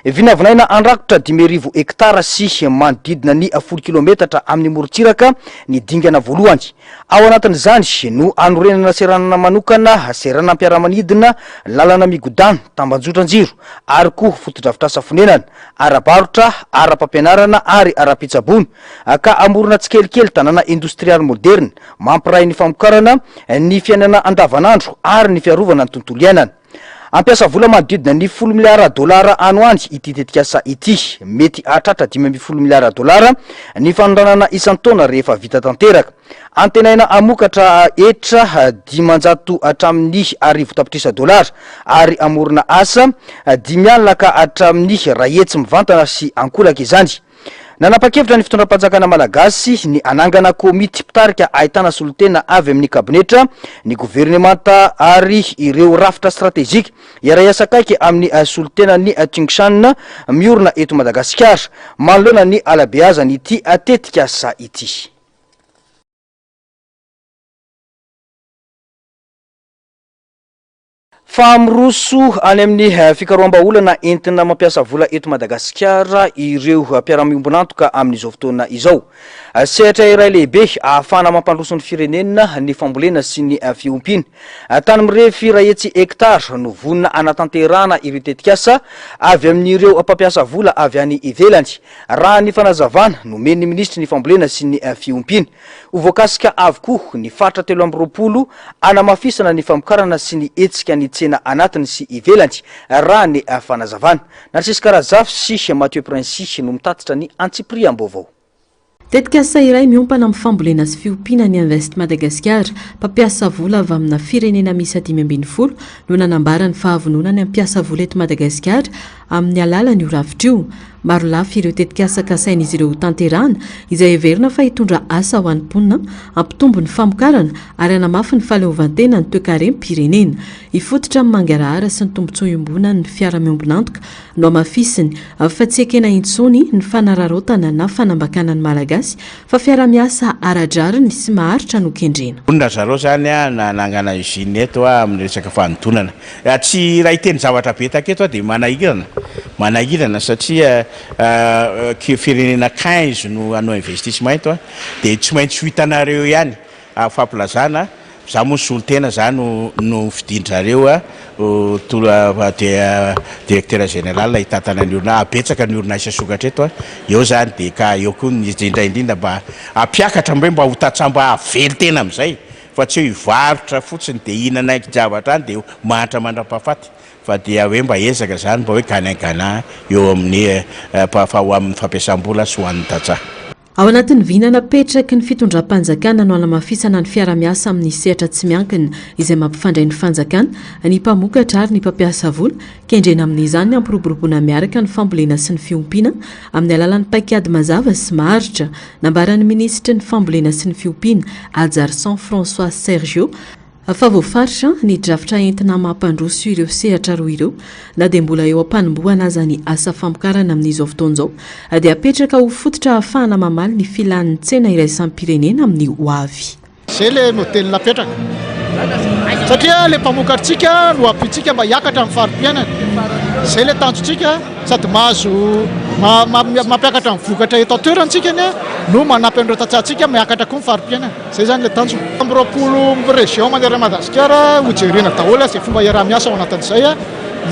Vinavinaina handrakotra 5000 hektara sy manodidina ny folo kilometatra amin'ny morontsiraka ny dingana voalohany. Ao anatin'izany no hanorenana seranana manokana, seranam-piaramanidina, lalana migodàna, tambanjotran-jiro ary koa fotodrafitrasa fonenana, ara-barotra, ara-pampianarana ary ara-pitsaboana, ka hamorona tsikelikely tanàna indostrialy moderina mampiray ny famokarana, ny fiainana andavanandro ary ny fiarovana ny tontolo iainana. Hampiasa vola manodidina ny folo miliara dolara any ho any ity tetikasa ity. Mety hahatratra 15 miliara dolara ny fanondranana isan-taona rehefa vita tanteraka. Antenaina hamokatra hetra 500 hatramin'ny arivo tapitrisa dolara ary hamorona asa 50 ka hatramin'ny 100 mivantana sy ankolaka izany. Nanapa-kevitra ny fitondram-panjakana malagasy ny hanangana komity mpitarika ahitana solontena avy amin'ny kabinetra, ny governemanta ary ireo rafitra stratejika hiara-hiasa akaiky amin'ny solontenan'ny Tsingshan miorina eto Madagasikara manoloana ny halabeazan'ity tetikasa ity. Fa miroso any amin'ny fikaroham-bahaolana entina mampiasa vola eto Madagasikara ireo mpiara-miombon'antoka amin'izao fotoana izao. Sehatra iray lehibe ahafahana mampandroso ny firenena ny fambolena sy ny fiompiana. Tany mirefy 100 hektara no vonona hanatanterahana ireo tetikasa avy amin'ireo mpampiasa vola avy any ivelany, raha ny fanazavana nomen'ny minisitry ny fambolena sy ny fiompiana. Ho voakasika avokoa ny faritra 23 hanamafisana ny famokarana sy ny hetsika ny tsena anatiny sy ivelany, raha ny fanazavana. Narcisque Razafy sy Mathieu Princi no mitatitra ny antsipiriam-baovao. Tetikasa iray miompana amin'ny fambolena sy fiompiana ny Invest Madagasikara, mpampiasa vola avy amina firenena miisa 15 no nanambara ny fahavononany hampiasa vola eto Madagasikara amin'ny alalan'io rafitra io. Marolafy ireo tetikasa kasain'izy ireo hotanterahana, izay heverina fa hitondra asa ho an'ny mponina, hampitombo ny famokarana ary hanamafy ny fahaleovantena ny toekarem-pirenena. Hifototra amin'ny mangarahara sy ny tombontsoa iombonan'ny mpiara-miombon'antoka no hamafisiny fa tsy ekena intsony ny fanararaotana na fanambakana ny Malagasy fa fiaraha-miasa ara-drariny sy maharitra no kendrena. Vonona ry zareo zany nanangana usine eto amin'ny resaka fanodonana. Tsy raha hiteny zavatra be taketo aho dia manahirana, manahirana satria firenena 15 no hanao investissement eto dia tsy maintsy ho hitanareo ihany fampilazana, za moa solontena za no no fidin-dry zareo ho directeur général hitantana ny orinasa, betsaka ny orinasa hisokatra eto, eo zany dia ka eo koa ny indrindra indrindra mba hampiakatra mba hoe mba ho tantsaha mba hahavelon-tena amin'izay. Fa tsy hoe hivarotra fotsiny dia hihinana aingin-javatra any dia mahantra mandra-pahafaty fa dia hoe mba ezaka izany mba hoe gagnant-gagnant eo amin'ny fa ho amin'ny fampiasam-bola sy ho an'ny tantsaha. Ao anatin'ny vina napetraky ny fitondram-panjakana no hanamafisana ny fiara-miasa amin'ny sehatra tsy miankina izay mampifandray ny fanjakana, ny mpamokatra ary ny mpampiasa vola. Kendrena amin'izany ny hampiroboroboana miaraka ny fambolena sy ny fiompiana amin'ny alalan'ny paikady mazava sy maharitra. Nambaran'ny minisitry ny Fambolena sy ny Fiompiana, Hajarison François Sergio, fa voafaritra ny drafitra entina mampandroso ireo sehatra roa ireo na dia mbola eo am-panombohana aza ny asa famokarana amin'izao fotoana izao dia apetraka ho fototra ahafahana mamaly ny filan'ny tsena iraisam-pirenena amin'ny hoavy. Zay le modèle napetraka. Satria le mpamokatritsika no ampiantsika mba hiakatra amin'ny fari-piainana. Zay le tanjontsika sady mahazo mampiakatra ny vokatra eto an-toerana tsika anie no manampy an'ireo tantsahantsika miakatra koa ny fari-piainana. Zay zany le tanjona. 20 région manerana an'i Madagasikara hojerena daholo izay fomba hiaraha-miasa ao anatin'izay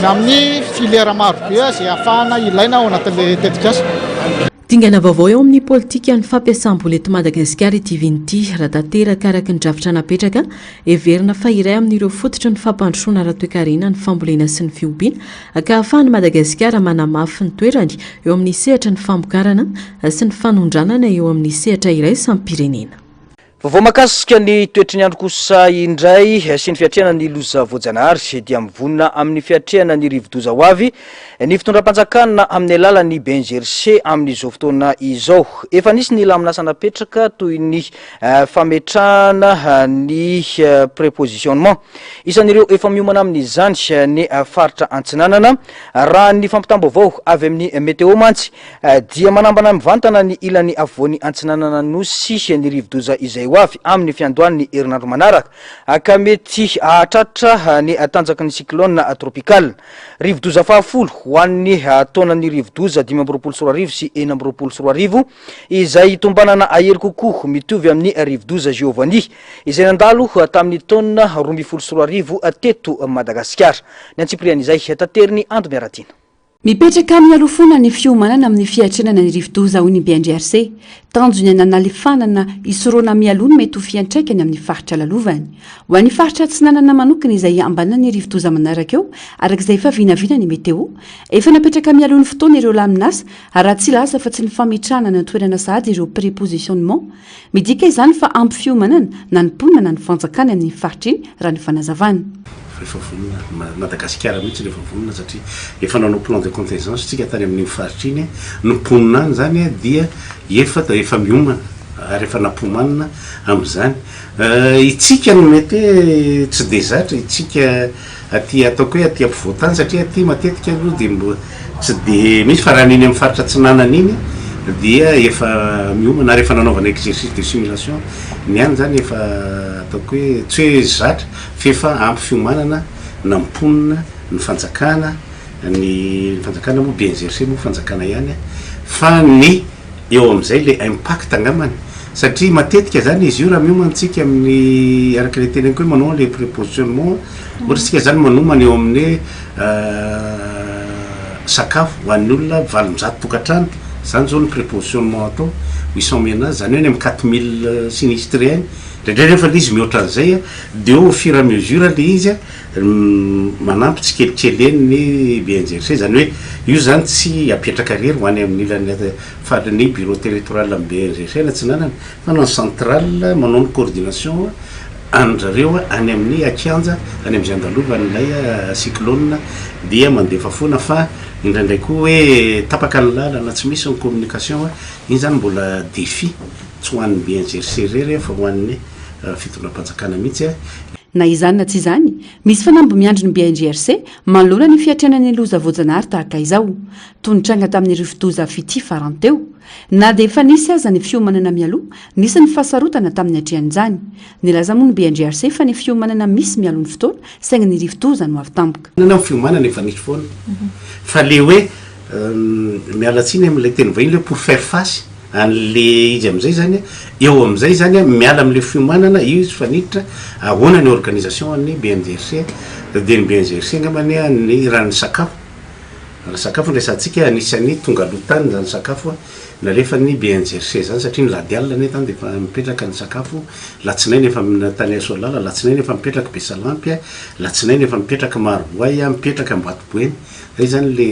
na amin'ny filière marobe izay ahafahana ilaina ao anatin'ilay tetikasa. Dingana vaovao eo amin'ny politikan'ny fampiasam-bola eto Madagasikara ity vina ity, raha tanteraka araka ny drafitra napetraka. Heverina fa iray amin'ireo fototry ny fampandrosoana ara-toekarena ny fambolena sy ny fiompiana, ka ahafahan'i Madagasikara manamafy ny toerany eo amin'ny sehatry ny famokarana sy ny fanondranana eo amin'ny sehatra iraisam-pirenena. Vaovao mahakasika ny toetry ny andro kosa indray sy ny fiatrehana ny loza voajanahary dia mivonona amin'ny fiatrehana ny rivodoza ho avy ny fitondram-panjakana amin'ny alalan'ny BNGRC amin'izao fotoana izao. Efa nisy ny laminasa napetraka toy ny fametrahana ny prépositionnement. Isan'ireo efa miomana amin'izany ny faritra Antsinanana. Raha ny fampitam-baovao avy amin'ny Météo mantsy dia manambana mivantana ny ilany afovoany antsinanana Nosy ny rivodoza izay ho avy amin'ny fiandohan'ny herinandro manaraka ka mety hahatratra ny tanjaky ny cyclone tropical. Rivodoza fahafolo ho an'ny taonan'ny rivodoza 2025 sy 2026 izay tombanana hahery kokoa mitovy amin'ny rivodoza Giovanni izay nandalo tamin'ny taona 2012 teto Madagasikara. Ny antsipirian'izay taterin'i Ando Miaratiana. Mipetraka mialoha foana ny fiomanana amin'ny fiatrenana ny rivodoza hoy ny BNGRC. Tanjony ny hanalefanana hisorohana mialoha ny mety ho fiantraikany amin'ny faritra lalovany. Ho an'ny faritra Atsinanana manokana izay hambanana ny rivodoza manaraka eo, araka izay efa vinavina ny Météo. Efa napetraka mialoha ny fotoana ireo laminasa raha tsy hilaza fa tsy ny fametrahana any an-toerana sahady ireo prépositionnement. Midika izany fa ampy fiomanana na ny mponina na ny fanjakana amin'iny faritra iny raha ny fanazavana. Efa vonona, Madagasikara mihitsy no efa vonona satria efa nanao plan de contingence tsika tany amin'iny faritra iny, ny mponina any zany dia efa efa miomana ary efa nampomanina amin'izany. Itsika no mety hoe tsy dia zatra, itsika aty ataoko hoe aty ampovoan-tany satria aty matetika aloha dia mbo tsy dia misy fa raha ny eny amin'ny faritra atsinanana iny dia efa miomana ary efa nanaovana exercice de simulation ny any zany efa ataoko hoe tsy hoe zatra f'efa ampy fiomanana na mponina, ny fanjakana, ny fanjakana moa BNGRC moa fanjakana ihany fa ny eo amin'izay le impact angambany satria matetika zany izy io raha miomana tsika amin'ny araka le teneniko hoe manao le prépositionnement ohatra tsika zany manomana eo amin'ny sakafo ho an'ny olona 800 tokantrano zany zao ny prépositionnement atao 800 ménages zany hoe any amin'ny 4000 sinistrés any indraindray nefa le izy mihoatra an'izay a de au fur et à mesure le izy a manampy tsikelikely eny ny BNGRC zany hoe io zany tsy apetraka irery ho any amin'ny ilany faritry ny bureau territorial amin'ny BNGRC any atsinanana fa na ny central manao ny coordination an-drareo any amin'ny akianja any amin'izay andalovan'ilay cyclone dia mandefa foana fa indraindray koa hoe tapaka ny lalana tsy misy ny communication iny zany mbola défi tsy ho an'ny BNGRC irery fa ho an'ny fitondram-panjakana mihitsy. Na izany na tsy izany, misy fanamby miandry ny BNGRC manoloana ny fiatrehana ny loza voajanahary tahaka izao, toy ny tranga tamin'ny rivodoza Fitia farany teo. Na dia efa nisy aza ny fiomanana mialoha, nisy ny fahasarotana tamin'ny niatrehan'izany. Nilaza moa ny BNGRC fa ny fiomanana misy mialoha ny fotoana, saingy ny rivodoza no avy tampoka. Ny fiomanana efa nisy foana fa le hoe miala tsiny amin'ilay teny vahiny le hoe pour faire face An'le izy am'zay zany a, eo am'zay zany a, miala am'le fiomanana, io izy fa niditra, ahoana ny organisation an'ny BNGRC, de ny BNGRC angambany a, ny raha ny sakafo, raha sakafo no resahantsika, anisan'ny tonga aloha tany zany sakafo a, nalefan'ny BNGRC zany satria ny lady alina anie tany de efa mipetraka ny sakafo, latsinainy efa tany Soalala, latsinainy efa mipetraka Besalampy a, latsinainy efa mipetraka Marovoay a, mipetraka Ambatoboeny. Zay zany le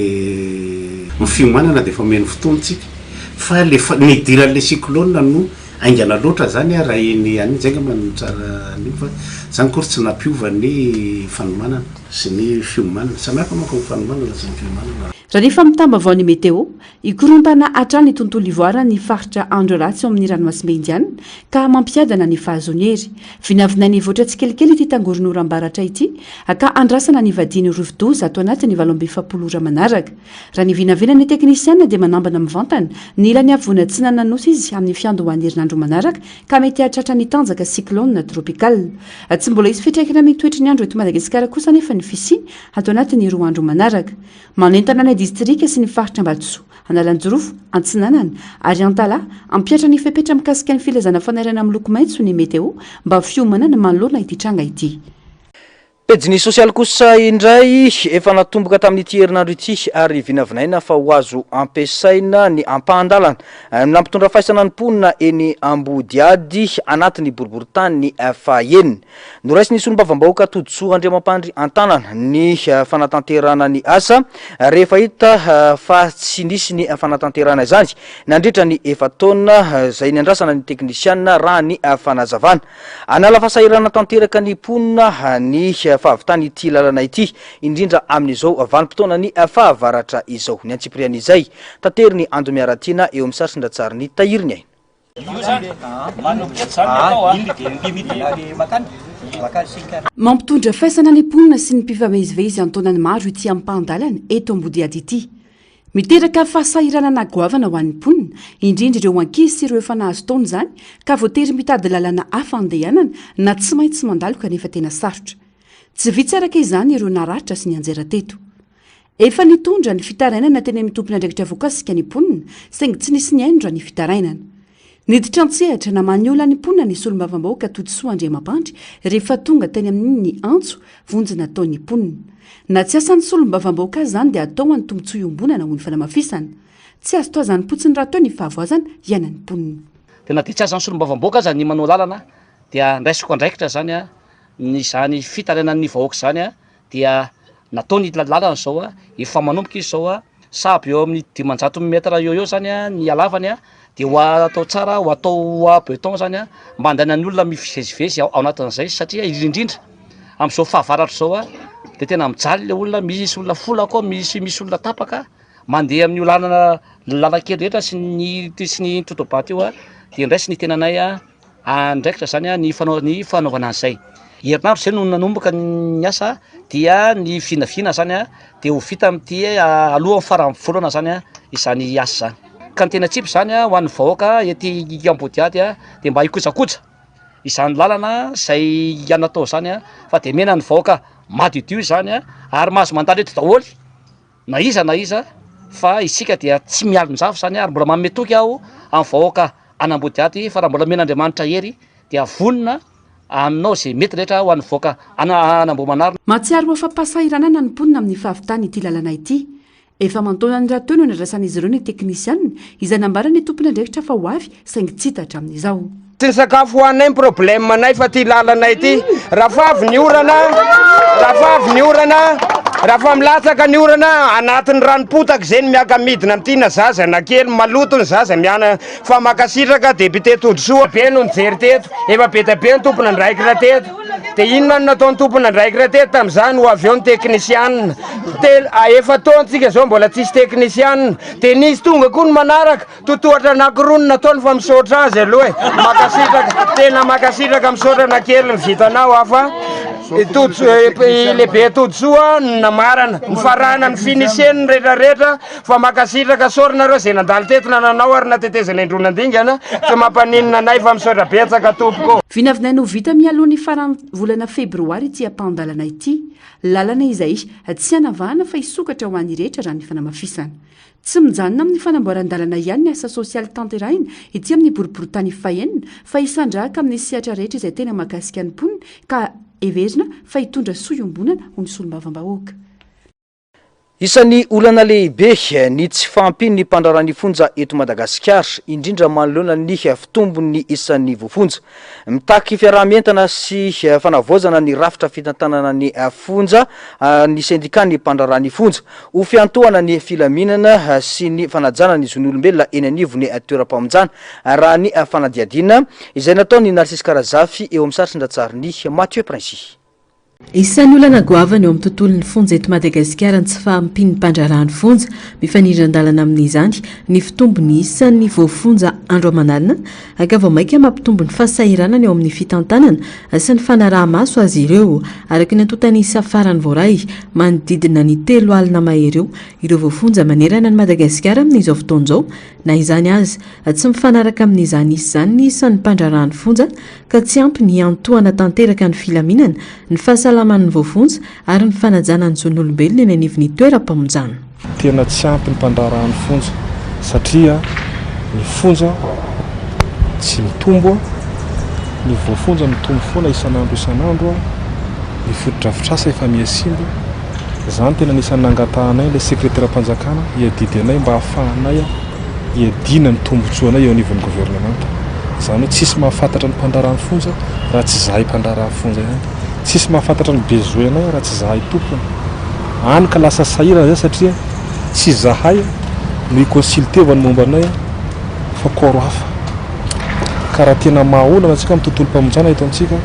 ny fiomanana dia efa omeny fotoana tsika fa le nidiran'le cyclone no haingana loatra zany raha iny any zay angamba no tsara an'iny fa zany akory tsy nampiova ny fanomanana sy ny fiomanana samy hafa manko ny fanomanana sy ny fiomanana. Raha ny fampitam-baovaon'ny Météo, hikorontana hatrany ny tontolo ivoaran'ny faritra andro ratsy ao amin'ny ranomasimbe Indiana ka mampiadana ny fahazoany hery. Vinavinaina hivoatra tsikelikely ity tangoron'oram-baratra ity ka andrasana ny hivadian'ny rivodoza ato anatin'ny 48 ora manaraka. Raha ny vinavinan'ny teknisiana dia manambana mivantana ny ilany afovoany atsinanan'ny Nosy izy amin'ny fiandohan'ny herinandro manaraka ka mety hahatratra ny tanjaka cyclone tropical. Tsy mbola hisy fiantraikany amin'ny toetry ny andro eto Madagasikara kosa anefa ny fisiany ato anatin'ny roa andro manaraka. Manentana ny distrika sy ny faritra Ambatosoa, Analanjirofo, Antsinanana ary Antalaha hampihatra ny fepetra mikasika ny filazana fanairana miloko maitso ny Météo mba ho fiomanana manoloana ity tranga ity. Pejin'ny sosialy kosa indray, efa natomboka tamin'ity herinandro ity ary vinavinaina fa ho azo ampiasaina ny ampahan-dalana nampitondra faisana ny mponina eny Ambodihady anatin'ny boriborintany fahenina. Noraisin'ny solombavambahoaka Todisoa Andriamampandry an-tanana ny fanatanterahana ny asa rehefa hita fa tsy nisy ny fanatanterahana izany nandritra ny efa-taona izay niandrasana ny teknisianina raha ny fanazavana. Hanala fahasahiranana tanteraka ny mponina ny fahavitan'ity lalana ity, indrindra amin'izao vanim-potoanan'ny fahavaratra izao. Ny antsipirian'izay, taterin'i Ando Miaratiana eo amin'ny sary sindratsarin'i Tahiry Ny Aina. Mampitondra faisana ny mponina sy ny mpifamezivezy an-taonany maro ity ampahan-dalana eto Ambodihady ity. Miteraka fahasahiranana goavana ho an'ny mponina, indrindra ireo ankizy sy ireo efa nahazo taona izany ka voatery mitady lalana hafa andehanana na tsy maintsy mandalo kanefa tena sarotra. Tsy vitsy araka izany ireo naratra sy nianjera teto. Efa nitondra ny fitarainana teny amin'ny tompon'andraikitra voakasika ny mponina saingy tsy nisy nihaino raha ny fitarainana. Niditra an-tsehatra namaha ny olan'ny mponina ny solombavambahoaka Todisoa Andriamampandry rehefa tonga teny aminy ny antso vonjy nataon'ny mponina. Na tsy asan'ny solombavambahoaka aza izany dia atao ho an'ny tombontsoa iombonana hoy ny fanamafisana. Tsy azo toazan'ny-potsiny rahateo ny fahavoazana iainan'ny mponina. Dia na dia tsy azan'ny solombavambahoaka aza ny manao lalana dia raisiko andraikitra izany ny izany fitarainan'ny vahoaka izany dia nataony ity lalana izao a, efa manomboka izy izao a, sahabo eo amin'ny 500 mètre eo eo zany a ny halavany a, de ho atao tsara ho atao beton zany a, mba handehanan'ny olona mivezivezy ao anatin'izay satria indrindra indrindra Amin'izao fahavaratra izao a, dia tena mijaly le olona, misy olona folaka ao, misy misy olona tapaka, mandeha amin'io lalana lalan-kely rehetra sy ny sy ny totobato io a, dia ndraisy ny tenanay a andraikitra zany a ny fanao- ny fanaovana an'izay. Herinandro zay no nanomboka ny asa dia ny vinavina zany a de ho vita amin'ity alohan'ny faran'ny volana zany a izany asa izany. Ka ny tena tsipy zany a ho an'ny vahoaka ety Ambodihady a de mba hikojakoja izany lalana zay natao zany a fa de mena ny vahoaka madiodio izany a ary mahazo mandalo eto daholo na iza na iza fa isika dia tsy mialon-jafy zany ary mbola manome toky aho amin'ny vahoaka an'Ambodihady fa raha mbola omen'Andriamanitra hery dia vonona aminao izay mety rehetra ho an'ny vahoaka an'Ambohimanarina. Mahatsiaro ho afa-pahasahiranana ny mponina amin'ny fahavitana ity lalana ity. Efa aman-taonany rahateo no nandrasan'izy ireo ny teknisianina, izay nambaran'ny tompon'andraikitra fa ho avy saingy tsy hita hatramin'izao. Tsy ny sakafo hohaninay ny problème nay fa ty lalanay ty. Raha fa avy ny orana, raha fa avy ny orana, raha fa milatsaka ny orana, anatin'ny ranom-potaka izay ny miaka-midina amin'ity na zaza na kely, maloto ny zaza miana fa mankasitraka député Todisoa. Be no nijery teto, efa be dia be ny tompon'andraikitra teto. Dia inona no nataon'ny tompon'andraikitra teto tamin'izany? Ho avy eo ny teknisianina. Telo, efa-taona tsika izao mbola tsisy teknisianina. Dia nisy tonga koa ny manaraka. Totohatra anakiroa no nataony fa misaotra azy aloha e. Makasitraka, tena makasitraka misaotra na kely ny vitanao aho fa i lehibe Todisoa no namarana, nifarana ny finiseny ny retraretra fa makasitraka sorry nareo zay nandalo teto na nanao ary na tetezana indroa nandingana tsy mampaninona anay fa misaotra betsaka tompoko. Vinavinaina ho vita mialoha ny faran'ny volana febroary ity ampahan-dalana ity. Lalana izay tsy hanavahana fa hisokatra ho an'ny rehetra raha ny fanamafisana. Tsy mijanona amin'ny fanamboaran-dalana ihany ny asa sosialy tanterahina ety amin'ny boriborintany fahenina fa hisandrahaka amin'ny sehatra rehetra izay tena mahakasika ny mponina ka heverina fa hitondra soa iombonana ho ny solombavambahoaka. Isan'ny olana lehibe ny tsy fahampian'ny mpandraharaha ny fonja eto Madagasikara, indrindra manoloana ny fitombon'ny isan'ny voafonja. Mitaky fiaraha-mientana sy fanavaozana ny rafitra fitantanana ny fonja ny sendikan'ny mpandraharaha ny fonja. Ho fiantohana ny filaminana sy ny fanajana ny zon'olombelona eny anivon'ny toeram-pamonjana, raha ny fanadihadiana izay nataon'i Narcisse Karazafy eo amin'ny sary sy ny ratsarin'i Mathieu Princi. Isan'ny olana goavana eo amin'ny tontolon'ny fonja eto Madagasikara ny tsy fahampian'ny mpandraharaha ny fonja. Mifanindran-dalana amin'izany ny fitombon'ny isan'ny voafonja andro aman'alina ka vao mainka mampitombo ny fahasahiranana eo amin'ny fitantanana sy ny fanaraha-maso azy ireo. Araka ny antontan'isa farany voaray, manodidina ny 30 mahery eo ireo voafonja manerana an'i Madagasikara amin'izao fotoana izao. Na izany aza, tsy mifanaraka amin'izany isa izany ny isan'ny mpandraharaha ny fonja ka tsy ampy ny hiantohana tanteraka ny filaminana, ny fahasalaman'ny voafonja ary ny fanajana ny zon'olombelona eny anivon'ny toeram-pamonjana. Tena tsy ampy ny mpandraharaha ny fonja satria ny fonja tsy mitombo, ny voafonja mitombo foana isan'andro isan'andro, ny fotodrafitrasa efa miha simba. Izany tena anisan'ny nangatahanay ilay sekreteram-panjakana hiadidy anay mba hahafahanay hiadiana ny tombotsoanay eo anivon'ny governemanta. Izany hoe tsisy mahafantatra ny mpandraharaha ny fonja raha tsy izahay mpandraharaha ny fonja ihany. Tsisy mahafantatra ny besoin anay raha tsy izahay tompony. Any ka lasa sahirana izay satria tsy izahay no hi-consulter-va ny momba anay fa corps hafa. Ka raha tena maha olana antsika amin'ny tontolom-pamonjana eto amintsika,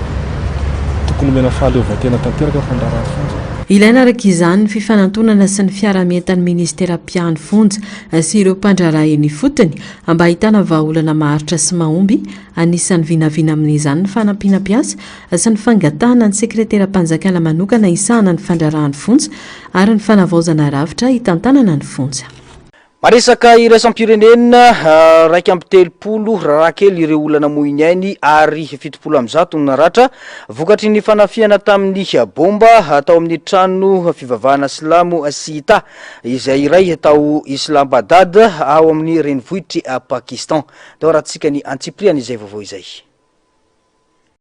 tokony omena fahaleovantena tanteraka ny fandraharahan'ny fonja. Ilaina araka izany ny fifanantonana sy ny fiarahamientan'ny minisitera mpiahy ny fonja sy ireo mpandraharaha eny ifotony mba hahitana vahaolana maharitra sy mahomby. Anisan'ny vinavina amin'izany ny fanampiana mpiasa sy ny fangatahana ny sekreteram-panjakana manokana hisahana ny fandraharahan'ny fonja ary ny fanavaozana rafitra hitantanana ny fonja. Maresaka iraisam-pirenena, 31 raharaha kely ireo olona namoy ny ainy ary 170 no naratra vokatry ny fanafihana tamin'ny bomba tao amin'ny trano fivavahana silamo Siita izay iray tao Islamabad ao amin'ny renivohitr'i Pakistan. Tao arahantsika ny antsipirihan'izay vaovao izay.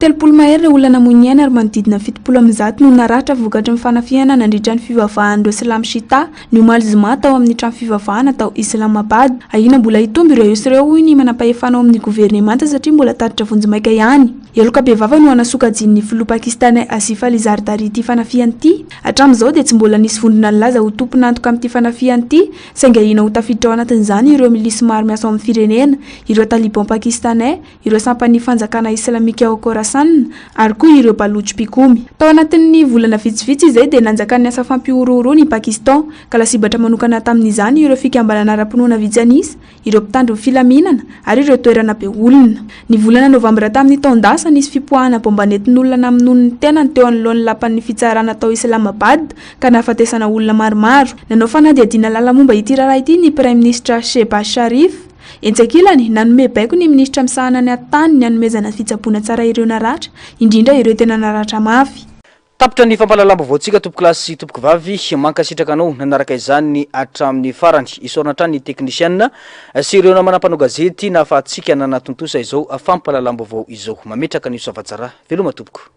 30 mahery ireo olona namoy ny ainy ary manodidina 170 no naratra vokatry ny fanafihana nandritra ny fivavahan'ireo silamo Shita ny omaly zoma tao amin'ny trano fivavahana tao Islamabad. Ahiana mbola hitombo ireo isa ireo hoy ny manampahefana ao amin'ny governemanta satria mbola tatitra vonjimaika ihany. Heloka bevava no hanasokajian'ny filoha pakistaney Asif Ali Zardari ity fanafihana ity. Hatramin'izao dia tsy mbola nisy vondrona nilaza ho tompon'antoka amin'ity fanafihana ity saingy ahiana ho tafiditra ao anatin'izany ireo milisy maro miasa ao amin'ny firenena, ireo Taliban pakistaney, ireo sampan'ny fanjakana islamika ao Khorasan. Khorasan ary koa ireo Baloch mpikomy. Tao anatin'ny volana vitsivitsy izay dia nanjakan'ny asa fampihorohoroana i Pakistan, ka lasibatra manokana tamin'izany ireo fikambanana ara-pinoana vitsy an'isa, ireo mpitandro ny filaminana ary ireo toerana be olona. Ny volana novambra tamin'ny taon-dasa, nisy fipoahana baomba nentin'olona namonoany ny tenany teo anoloan'ny lapan'ny fitsarana tao Islamabad ka nahafatesana olona maromaro. Nanao fanadihadiana lalina momba ity raharaha ity ny Praiminisitra Shehbaz Sharif. Etsy ankilany, nanome baiko ny minisitra misahana ny atitany ny hanomezana fitsaboana tsara ireo naratra, indrindra ireo tena naratra mafy. Tapitra ny fampahalalam-baovaontsika tompokolahy sy tompokovavy, mankasitraka anao nanaraka izany hatramin'ny farany. Isaorana hatrany ny teknisiana sy ireo namana mpanao gazety nahafahantsika nanatontosa izao fampahalalam-baovao izao. Mametraka ny soavatsara. Veloma tompoko.